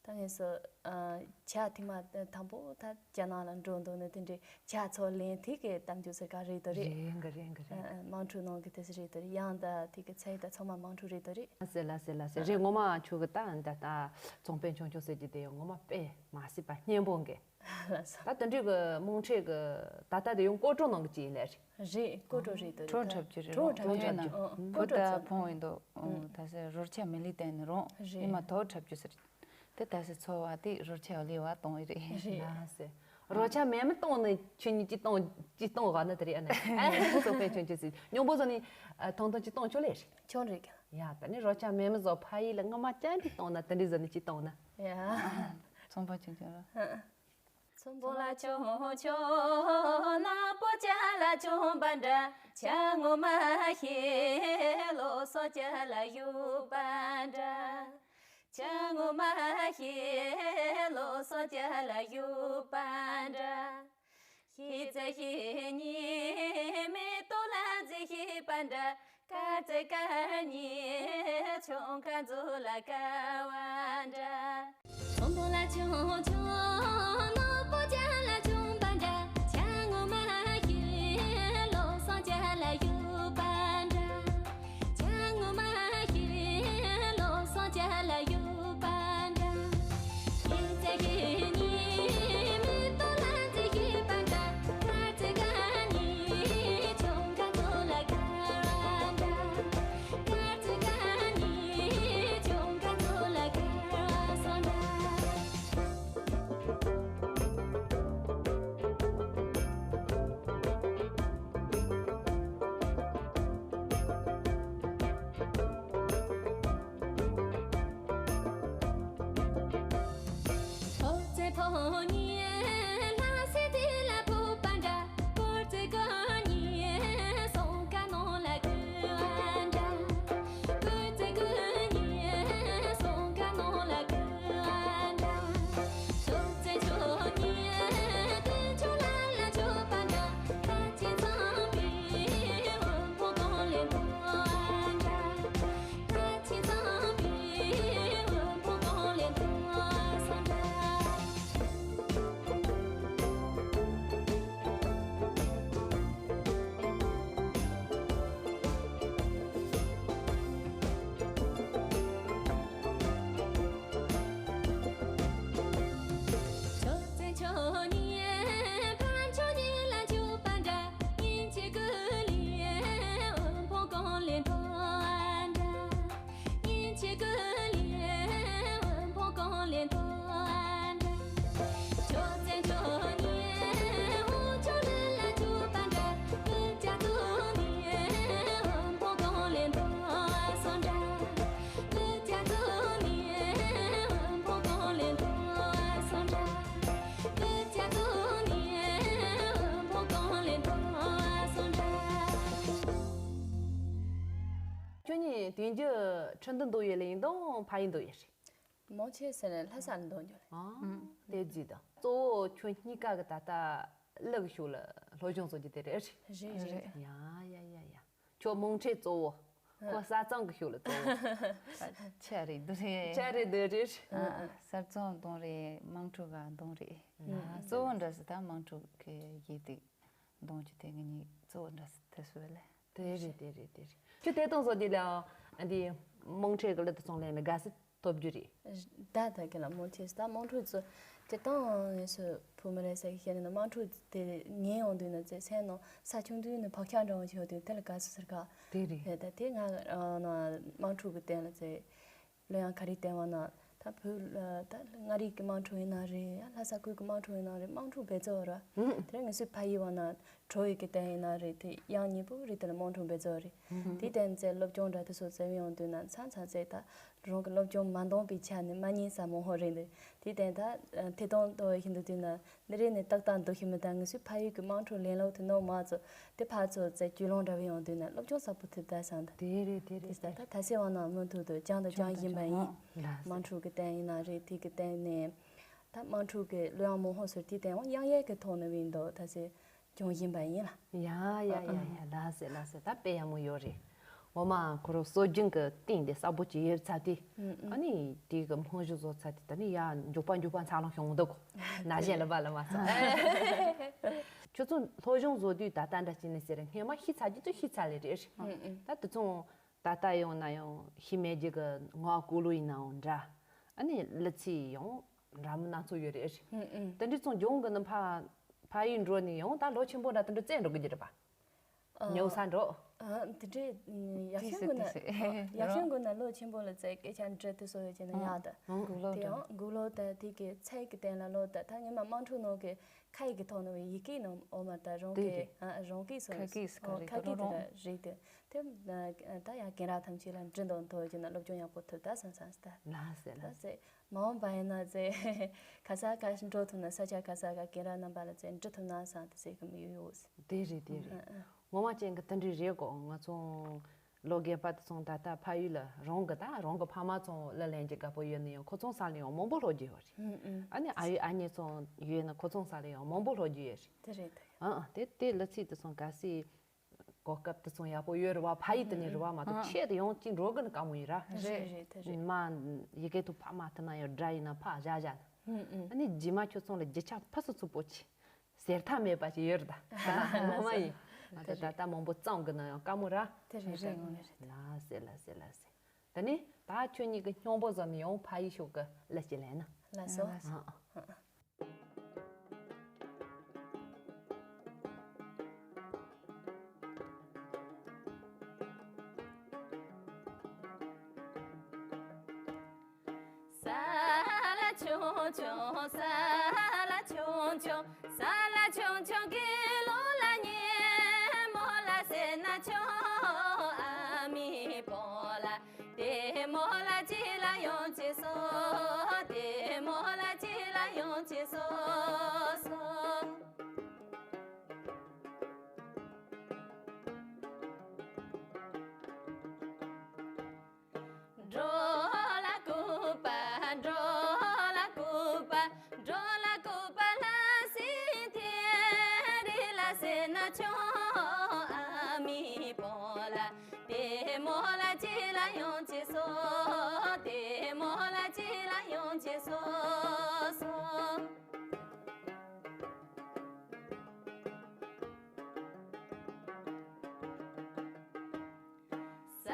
ད་ངེད་ཚོ་ཨ་ཇ་ཐེངས་མ་དང་པོ་ད་རྒྱ་ནག་ལ་འགྲོ་འདུག་ནས་དེ་འདྲའི་ཇ་ཚོ་ལེན་དེ་གི་གཏམ་རྒྱུད་ཟེར་ག་རེད་དོ་རེད། རེད་གི་རེད་གི་རེད། ཨ། ཨ། དམངས་ཁྲོད་ནང་གི་དེ་ཟེར་རེད་དོ་རེད། ཡང་ད་དེ་གི་ཚ་ཡི་ད་ཚང་མ་དམངས་ཁྲོད་རེད་དོ་རེད། ལགས་སེ་ལགས་སེ་ལགས་སེ། རེད། ངོ་མ་ཁྱོད་གི་ད་ད་ད་ཚོང་དཔོན་ཆུང་ཆུང་ཟེར་གྱི་དེ་ཡང་ངོ་མ་དཔེ་མ་སྲིད་པ་སྙན་པོ་གི། ལགས་སོ། ད་དེ་འདྲའི་གི་དམངས་ཁྲོད་གི་ད་ལྟ་དེ་ཡང་སྐོར་བྲོ་ནང་གི་ཅིག་ཡིན་ལེ་རེད། རེད། སྐོར་བྲོ་རེད་དོ་རེད། བྲོ་འཁྲབ་རྒྱུ་རེད། བྲོ་འཁྲབ་རྒྱུ་རེད། ཨ། བུ་སྐོར་བྲོ་ད་ཚོ་ཕོ་ཡིན་དོ། ཨ། ད་ཟེར་རོལ་ཆ་མེ་ལི་བསྟན་ནི་རུང་རེད། ཉི་མ་དོ་འཁྲབ་རྒྱུ་ཟེར། དེ་ད་ཟེར་ཚོ་བ་དེ་རོལ་ཆ་ལི་བ་གཏོང་ཡི་རེད། རེད། ལགས་སེ། རོལ་ཆ་མེད་མི་གཏོང་ནི་ཁྱོད་གཉིས་ཅི་གཏོང་ཅི་གཏོང་བ་ནི་དེ་རེད། ཨ་ནི་ཨ་ཚོ་ཕན་ཆུང་ཆུང་ཟིག་སྙོང་པོ་བཟོ་ནི་ཐོང་ཐོང་ཅི་གཏོང་ཆོག་ལེ་རེད། ཆོག་རེད་ག་ཡ། ད་ནི་རོལ་ཆ་མེད་མི་བཟོ་ཕ་ཡུལ་ལ་སྔ་མ་ཅན་དེ་གཏོང་ན་དེ་འདྲའི་བཟོ་ནི་ཅི་གཏོང་ན། ཡ། ཚོང་པ་ཆུང་ཆུང་ར། ཚོང་པོ་ལ་ཆུང་ཆུང་ནག་པོ་ཅ་ལ་ཆུང་པ་འདྲ། ཇ་ངོ་མ་ཤེས་ལོ་སོ་ཅ་ལ་ཡུ་པ་འདྲ། ཇ་ངོ་མ་ཤེས་ལོ་སོ་ཅ་ལ་ཡུ་པ་འདྲ། ཤེས་ཚ་ཤེས་ཉི་མེ་ཏོ་ལ་ཛེ་ཤེས་པ་འདྲ། དཀར་ཚེ་དཀར་ཉི་ཆུང་ཁ་མཛོ་ལ་དཀར་བ་འདྲ། ཚོང་པོ་ལ་ཆུང་ཆུང་ནག་པོ་ཅ་ལ་ཆུང་པ་འདྲ། ཇ་ངོ་མ་ཤེས་ལོ་སོ་ཅ་ལ་ཡུ་པ་འདྲ། ཇ་ངོ་མ་ཤེས་ལོ་སོ་ཅ་ལ་ཡུ་པ་འདྲ། ཡིན་ཚེ་ཡིན་ཉི་མེ་ཏོ་ལ་ཚེ་ཡིན་པ་འདྲ། དཀར་ཚེ་དཀར་ཉི་ཆུང་ཁ་མཛོ་ལ་དཀར་བ་འདྲ། དཀར་ཚེ་དཀར་ཉི་ཆུང་ཁ་མཛོ་ལ་དཀར་བ་སོ་འདྲ། ཁྱོད་གཉིས་དེང་རྒྱུ་ཁྲིན་ཏུ་འདུག་ཡོད་ལེ་ཡིན་དང་ཕ་ཡི་འདུག་ཡོད་རེད། མང་ཆེ་ཟེར་ནས་ལྷ་ས་ལ་འདུག་ཡོད་ལེ། ཨ། དེ་རྫིས་དང་གཙོ་བོ་ཁྱོད་གཉིས་ཀ་གི་ད་ལྟ་གླུ་གི་ཕྱོགས་ལ་སློབ་སྦྱོང་བཟོ་རྒྱུ་དེ་རེད། རེད་རེད། ཡ་ཡ་ཡ་ཡ། ཁྱོད་དམངས་ཁྲོད་གཙོ་བོ། ཁོ་ཨ། ས་གཙང་གི་ཕྱོགས་ལ་གཙོ་བོ། ཆ་རེད་འདུག་རེད། ཆ་རེད་འདུག་རེད། ཨ། ཨ། ས་གཙང་གཏོང་རེད། དམངས་ཁྲོད་ག་གཏོང་རེད། ཨ། གཙོ་བོ་འདྲ་ཟེར་ད་དམངས་ཁྲོད་གི་ཡིག་དེ་གཏོང་རྒྱུ་དེ་ངེད་གཉིས་གཙོ་བོ་འདྲ་ཟེར་དེ་སུ་ལས། དེ་རེད་དེ་རེད་དེ་རེད། ཁྱོད་དེ་གཏོང་བཟོ་དེ་ལ་ཨ་འདི་དམངས་ཁྲོད་གི་གླུ་དེ་ཚོང་ལེན་ལ་དགའ་སེ་ཐོབ་རྒྱུ་རེད། ད་ད་གི་ལ་མོ་ཐེས་ད་དམངས་ཁྲོད་ཚོ་ སྤྱིར་བཏང་ངེད་ཚོ་བོད་མི་རེད་ཟེར་གི་བཤད་ན་དམངས་ཁྲོད་དེ་ཉན་ཡོང་དུས་ན་ཚེ་སེམས་ནང་ས་ཆུང་དུས་ནས་བག་ཆགས་འདྲ་བོ་ཞིག་ཡོད་དུས་དེ་ལ་དགའ་བསུ་ཟེར་ག་དེ་རེད། རེད་ད་དེ་ང་ཨ་ནི་དམངས་ཁྲོད་ཀྱི་སྟེང་ལ་ཚེ་གླུ་དབྱངས་ག་རེ་བསྟན་པ་ན་ད་བོད་ད་མངའ་རིས་ཀྱི་དམངས་ཁྲོད་ཡིན་ན་རེད། ལྷ་ས་ཁུལ་གྱི་དམངས་ཁྲོད་ཡིན་ན་རེད། དམངས་ཁྲོད་འབད་རྩོལ་ར་དེ་རིང་ངེད་ཚོའི་ཕ་ཡུལ་བ་ན་བྲོ་བའི་གི་སྟེང་ཡིན་ན་རེད། དེ་དབྱངས་སྙན་པོ་རེད། དེ་ལ་དམངས་ཁྲོད་འབད་རྩོལ་རེད། དེའི་སྟེང་ཚེ་སློབ་སྦྱོང་འདྲ་དེ་ཚོ་བཙལ་ཡོང་དུས་ན་མཚམས་མཚམས་ཚེ་ད་རང་གི་སློབ་སྦྱོང་མ་འདང་པའི་ཆ་ནས་མ་ཉན་ས་མང་པོ་རེད་འདུག་དེའི་སྟེང་ད་ཐད་གཏོང་ཏོ་བའི་ཤིན་ཏུ་དུས་ན་འདི་རེད་ནས་ཏག་ཏག་འདུག་ཤི་མི་ད་ངེད་ཚོའི་ཕ་ཡུལ་གྱི་དམངས་ཁྲོད་ལེན་ལོག་དུ་ནོ་མ་ཚོ་དེ་ཕར་ཚོ་ཚེ་རྒྱུས་ལོན་འདྲ་བའི་ཡོང་དུས་ན་སློབ་སྦྱོང་ཚ་པོ་ཐུབ་ད་སང་ད་དེ་རེད་དེ་རེད་དེ་ད་ད་ད་སེ་བ་ན་མུ་མཐུད་དུ་སྦྱང་དང་སྦྱང་བཞིན་པ་ཡིན། དམངས་ཁྲོད་ཀྱི་སྟེང་ཡིན་ན་རེད། དེ་གི་སྟེང་ནས་ད་དམངས་ཁྲོད་ཀྱི་གླུ་དབྱངས་མང་པོ་ཟུར་དེའི་སྟེང་དབྱངས་ཡལ་གྱི་ཐོག་ནས་བིན་འདུག་ད་ཚེ་སྦྱོང་བཞིན་པ་ཡིན་ལ། ཡ་ཡ་ཡ་ཡ་ལ་སེ་ལ་སེ་ད་དཔེ་ཡག་མོ་ཡོད་རེད། ངོ་མ་ཁོ་རང་སྲོལ་རྒྱུན་གྱི་སྟེང་དེ་གསལ་པོ་ཅིག་ཡོད་ཚ་དེ། ཨ་ནི་དེ་གི་རྨང་གཞི་བཟོ་ཚ་དེ་ད་ནི་ཡ་མགྱོགས་པ་མགྱོགས་པ་འཚར་ལོངས་བྱུང་འདུག་ན་གཞོན་ལ་བ་ལ་མ་སོང་། ཁྱོད་ཚོ་སློབ་སྦྱོང་བཟོ་དུས་ད་ལྟ་འདྲ་བྱས་ནས་ཟེར་སྔས་མ་ཤི་ཚ་རྒྱུ་ཚོ་ཤི་ཚ་ལེ་རེད། ད་དེ་ཚོ་ད་ལྟ་ཡོང་ན་ཡང་ཤི་མེད་རྒྱུ་གི་ངག་ཀུ་ལུ་ཡིན་ནའང་འདྲ། ཨ་ནི་ལི་ཚི་ཡང་འདྲ་མི་སྣ་ཚོགས་ཡོད་རེད། དེ་འདྲའི་ཚོང་ལྗོངས་གི་ནི་ཕ་ཕ་ཡུལ་འགྲོ་ནས་ཡང་ད་ལོ་ཆེན་པོ་འདྲ་དེ་འདྲ་བཙལ་འགྲོ་གི་རྒྱུ་རེད་པ། ཉོ་ས་འགྲོ། ཨ་དེ་འདྲའི་ཡག་ཤོས་དགོས་ན་ཡག་ཤོས་དགོས་ན་ལོ་ཆེན་པོ་ལ་བཙལ་སྐད་ཆ་འདྲི་དུ་སོ་ཡོད་ཀྱི་ན་ཡག་ད། དགུ་ལོ་དེ་ཡང་དགུ་ལོ་ད་དེ་གི་ཚད་ཀྱི་སྟེང་ལ་ལོ་ད་ད་ངས་མ་དམངས་ཁྲོད་ནང་གི་ཁ་ཡི་གི་ཐོག་ནས་ཡི་གེ་ནང་འོ་མ་ད་རང་གི་ཨ་རང་གི་སོ་ཁ་གི་སི་ཁ་རེད་ཁ་གི་དེ་རང་ལ་རེད་དེ་དེ་ད་ཡང་རྒན་རབས་ཐམས་ཅད་ལ་འདྲི་འདོན་ཐོག་ཡོད་ན་སློབ་སྦྱོང་ཡག་པོ་ཐུབ་ད་སང་སང་སྟ། ལགས་སེ་ལགས་སེ། མ་འོངས་པ་ཡིན་ན་ཚེ་ག་ས་ག་འགྲོ་ཐུབ་ན་ས་ཆ་ག་ས་ག་རྒན་རབས་རྣམ་པ་ལ་ཚེ་འདྲི་ཐུབ་ན་སང་དེ་ཟེར་གི་མི་ཡོད་ཡོད། དེ་རེད་དེ་རེད། ངོ་མ་ཅན་གི་དེ་འདྲ་རེད་གོ་ང་ཚོ། ལོ་རྒན་པ་དེ་ཚོ་ད་ལྟ་ཕ་ཡུལ་ལ་རང་གི་ད་རང་གི་ཕ་མ་ཚོ་གླུ་ལེན་གྱི་དགའ་པོ་ཡོད་ན་ཡང་ཁོ་ཚོ་ས་ལ་ཡང་མང་པོ་སློབ་རྒྱུ་ཡོད་རེད། ཨ་ནི་ཨ་ཡེ་ཨ་མྱེས་ཚོ་ཡོད་ན་ཁོ་ཚོ་ས་ལ་ཡང་མང་པོ་སློབ་རྒྱུ་ཡོད་རེད། དེ་རེད་དེ། ཨ་ཨ་དེ་དེ་གླུ་ཚིག་དེ་ཚོ་གལ་སྲིད་གོ་སྐབས་དེ་ཚོ་ཡག་པོ་ཡོད་རེད་བ། ཕ་ཡུལ་དེ་ནས་རེད་བ་མ་གཏོགས་ཆེད་དུ་ཡང་གཅིག་འགྲོ་གི་ནི་དཀའ་མོ་ཡིན་ར། རེད་རེད་དེ་རེད། མ་ཡི་གེ་ཐུག་ཕ་མ་ཐུག་ན་ཡང་སྒྲ་ཡིན་ན་ཕ་བཞག་བཞག་ཨ་ནི་རྗེས་མ་ཁྱོད་ཚོ་ལ་རྒྱུ་ཆ་ཕུན་སུམ་ཚོགས་པོ་ཆེ། ཟེར་ཐབས་མེད་པ་ཞིག་ཡོད་རེད་ད། ངོ་མ་ཡིན། ང་ཚོ་ད་ལྟ་མང་པོ་བཙོང་གི་ན་ཡང་དཀའ་མོ་ར། དེ་རེད་དེ་རེད། ལགས་སེ་ལགས་སེ་ལགས་སེ། ད་ནི་ད་ཁྱོད་གཉིས་ཀྱི་སྙིང་པོ་ཟོ་ནི་ཡང་ཕ་ཡི་ཤོག་གི་ལ་ཞིག་ལེན་ན། ལགས་སོ། ཨ་ཨ། ས་ལ་ཆུང་ཆུང་ས་ལ་ཆུང་ཆུང་ས་ལ་ཆུང་ཆུང་གི་ལོ་ལ་ཉེ་མོ་ལ་སེ་ན་ཆུང་ཨ་མི་པོ་ལ་དེ་མོ་ལ་ཅི་ལ་ཡོང་ཅི་སོ་དེ་མོ་ལ་ཅི་ལ་ཡོང་ཅི་སོ་སོ། འགྲོ་ལ་སྐུད་པ་འགྲོ་ལ་སྐུད་པ་འགྲོ་ལ་སྐུད་པ་ལ་སི་ཐེ་རི་ལ་སེ་ན་ཆུང་ཨ་མི་པོ་ལ་དེ་མོ་ལ་ཅི་ལ་ཡོང་ཅི་སོ་དེ་མོ་ལ་ཅི་ལ་ཡོང་ཅི་སོ་སོ། ས་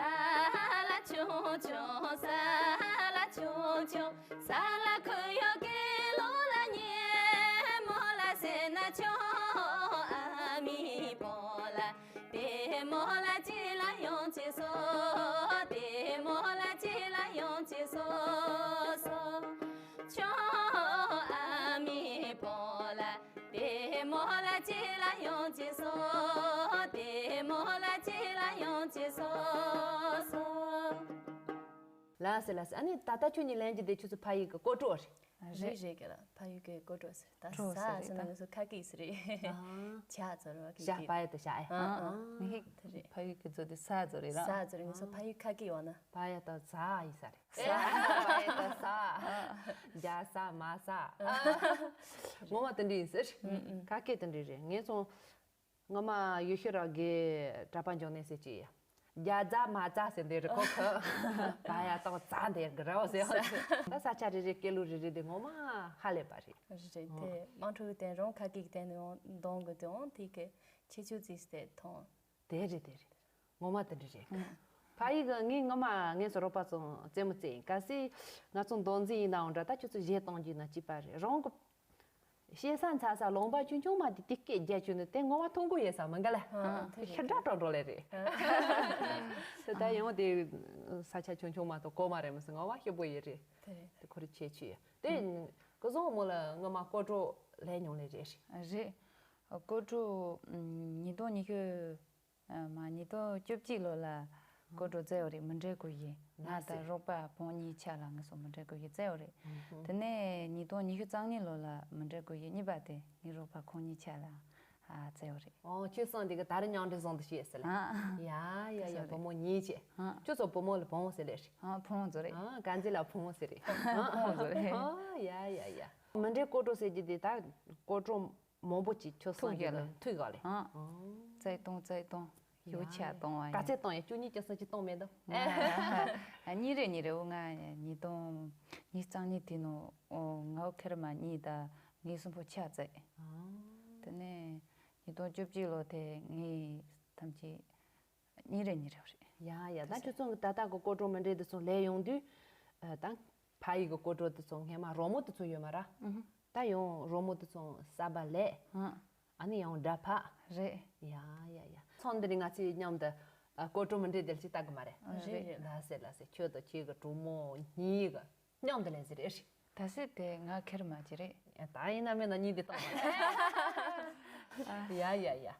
ལ་ཆུང་ཆུང་ས་ལ་ཆུང་ཆུང་ས་ལ་ཁུ་ཡོ་གི་ལོ་ལ་ཉེ་མོ་ལ་སེ་ན་ཆུང་ཨ་མི་པོ་ལ་དེ་མོ་ལ་ཅི་ལ་ཡོང་ཅི་སོ་དེ་མོ་ལ་ཅི་ལ་ཡོང་ཅི་སོ་སོ། ཆུང་ཨ་མི་པོ་ལ། དེ་མོ་ལ་ཅི་ལ་ཡོང་ཅི་སོ། དེ་མོ་ལ་ཅི་ལ་ཡོང་ཅི་སོ་སོ། ལགས་སེ་ལགས་སེ། ཨ་ནི་ད་ལྟ་ཁྱོད་གཉིས་ལེན་གྱི་དེ་ཁྱོད་ཚོ་ཕ་ཡུལ་གྱི་སྐོར་བྲོ་རེད། རེད་རེད་གི་ལ་ཕ་ཡུལ་གྱི་སྐོར་བྲོ་ཟེར་ད་བྲོ་ཟེར་ཟ་ཟེར་ན་ད་ང་ཚོ་ཁ་སྐད་ཟེར་རེད། ཨ། ཇ་ཟེར་བ་ཁ་ཇ་སྐད་པ་ཡ་ད་ཤ་ཨེ། ཨ་ཨ་ཨ་ཨ་ད་རེད། ཕ་ཡུལ་གྱི་བཟོ་དེ་ཟ་ཟེར་རེད་ལ། ཟ་ཟེར་རེད་ང་ཚོ་ཕ་ཡུལ་ཁ་སྐད་ཡོང་ན། པ་ཡ་ད་ཟ་ཡི་ས་རེད། ས་ས་ས་རྒྱ་ས་མ་ས། ངོ་མ་དེ་འདྲ་ཡིན་ཟེར། ཁ་སྐད་དེ་འདྲ་རེད། ངས་སོང་ངོ་མ་ཡུལ་ཤུལ་ར་གི་གྲྭ་པ་འཇོག་ནས་ཟེར་གྱི་ཡ། རྒྱ་ཛ་མ་ཛ་ཟེར་འདི་རེད་ཁོ་ཁ། པ་ཡ་ཏོག་ཛ་འདི་གི་ར་བ་ཟེར། ད་ས་ཆ་རེ་རེ་སྐད་ལུགས་རེ་རེ་དེ་ངོ་མ་ཧ་ལས་པ་རེད། རེད་རེད་དེ་དམངས་ཁྲོད་དེ་རང་ཁ་སྐད་དེ་ནི་འོང་གདོང་གི་དེ་འོང་དེ་གི་ཁྱེད་ཆོས་རྩིས་དེ་མཐོང་། དེ་རེད་དེ་རེད། ངོ་མ་དེ་འདྲ་རེད། ཕ་ཡུལ་གི་ངའི་ངོ་མ་ངའི་སོ་རོགས་པ་ཚོ་རྩེད་མོ་རྩེ་ཡིན་གལ་སྲིད་ང་ཚོ་མདོ་འཛིན་ཡིན་ནའང་འདྲ་ད་ཁྱོད་ཚོ་གཞས་གཏོང་རྒྱུ་ཡིན་ན་ཅི་པ་རེད་རང་གི་ ཤེས་ས་འཚལ་ས་ལུང་པ་ཆུང་ཆུང་མ་དེ་དེ་སྐད་རྒྱག་བཅུག་ནས་དེ་ངོ་མ་མཐོང་གི་ཡོད་ས་མི་འགའ་ལ། ཨ། ཤི་དྲག་དྲག་འགྲོ་ལེ་རེད། དེ་ད་ཡང་དེ་ས་ཆ་ཆུང་ཆུང་མ་གཏོགས་གོ་མ་རེད་མི་སྲིད། ངོ་མ་ཞིབ་པོ་ཡོད་རེད། དེ་རེད། དེ་ཁོ་རེ་ཆེ་ཆེ་ཡོད་དེ། ཁོ་བཟང་མོ་ལ་ངོ་མ་སྐོར་བྲོ་ལས་མྱོང་ལེ་རེད། རེད། སྐོར་བྲོ་ཉིས་སྟོང་ཉི་ཤུ། ཨ། མ་ཉིས་སྟོང་བཅུ་གཅིག་ལོ་ལ་སྐོར་བྲོ་བཙལ་བ་རེད། མི་འདྲའི་སྐུ་བཞི། ང་དང་རོགས་པ་བུ་མོ་གཉིས་ཆ་ལ་ང་ཚོ་མི་འདྲའི་སྐུ་བཞི་བཙལ་བ་རེད། དེ་ནས་ཉིས་སྟོང་ཉི་ཤུ་རྩ་གཉིས་ལོ་ལ་མི་འདྲའི་སྐུ་བཞི་གཉིས་པ་དེ་ངའི་རོགས་པ་ཁོང་གཉིས་ཆ་ལ། ཨ། བཙལ་བ་རེད། ཨོ། ཁྱོད་སོང་དེ་ག་ད་རེས་མཉམ་འབྲེལ་བཟང་དུ་བྱས་ཟེར་ལ། ཨ། ཡ་ཡ་ཡ། བུ་མོ་གཉིས་བྱས། ཨ། ཁྱོད་ཚོ་བུ་མོ་ལ་བུ་མོ་ཟེར་ལེ་རེད། ཨ། བུ་མོ་ཚོ་རེད། ཨ། དཀར་མཛེས་ལ་བུ་མོ་ཟེར་རེད། བུ་མོ་ཚོ་རེད། ཨ། ཡ་ཡ་ཡ། མི་འདྲའི་སྐོར་བྲོ་ཟེར་གྱི་དེ་ད་སྐོར་བྲོ་མང་པོ་ཅིག་ཁྱོད་སོང་གི་ལ་ཐུག་ག་ལེ། ཨ། བཙལ་བཏང་བཙལ་བཏང་། ཡོ་ཆ་བཏང་བ་ཡིན། ག་ཚད་བཏང་ཡོད། བཅུ་གཉིས་བཅུ་གསུམ་ཅིག་བཏང་མེད་དམ། ཨ། གཉིས་རེ་གཉིས་རེ། འོ། ང་ཉིས་སྟོང་ཉི་ཤུ་རྩ་གཉིས་དེ་ནང་། ཨོ། ང་འོ་ཁེར་མ་གཉིས་དང་ངའི་གསུམ་པོ་ཆ་བཙལ། ཨ། དེ་ནས་ཉིས་སྟོང་བཅུ་གཅིག་ལོ་དེ་ངས་ཐམས་ཅད་གཉིས་རེ་གཉིས་རེ་རེད། ཡ་ཡ། ད་ཁྱོད་ཚོ་གི་ད་ལྟ་གི་སྐོར་བྲོ་མི་འདྲ་དེ་ཚོ་ལས་ཡོང་དུས། ཨ། ད་ཕ་ཡི་གི་སྐོར་བྲོ་དེ་ཚོ་སྔས་མ་རོལ་མོ་དེ་ཚོ་ཡོད་མ་ར། ཨུ་ཧུ། ད་ཡང་རོལ་མོ་དེ་ཚོ་གསར་པ་ལས། ཨ། ཨ་ནི་ཡང་སྒྲ་ཕབ། རེད། ཡ་ཡ་ཡ། མཚམས་འདི་ནས་ང་ཚོས་མཉམ་དུ། ཨ། སྐོར་བྲོ་མི་འདྲ་དེ་ཅིག་ལྟ་གི་མ་རེད། རེད་རེད། ལགས་སེ་ལགས་སེ། ཁྱོད་དང་ཁྱེད་ཀྱི་གྲོགས་མོ་གཉིས་ཀྱི་མཉམ་དུ་ལས་ཟེར་རེད། ད་སེ་དེ་ང་ཁེར་མ་ཅི་རེད། ཡ། ད་ཡིན་ན་མིན་ན་གཉིས་དེ་བཏང་བ་རེད། ཡ་ཡ་ཡ།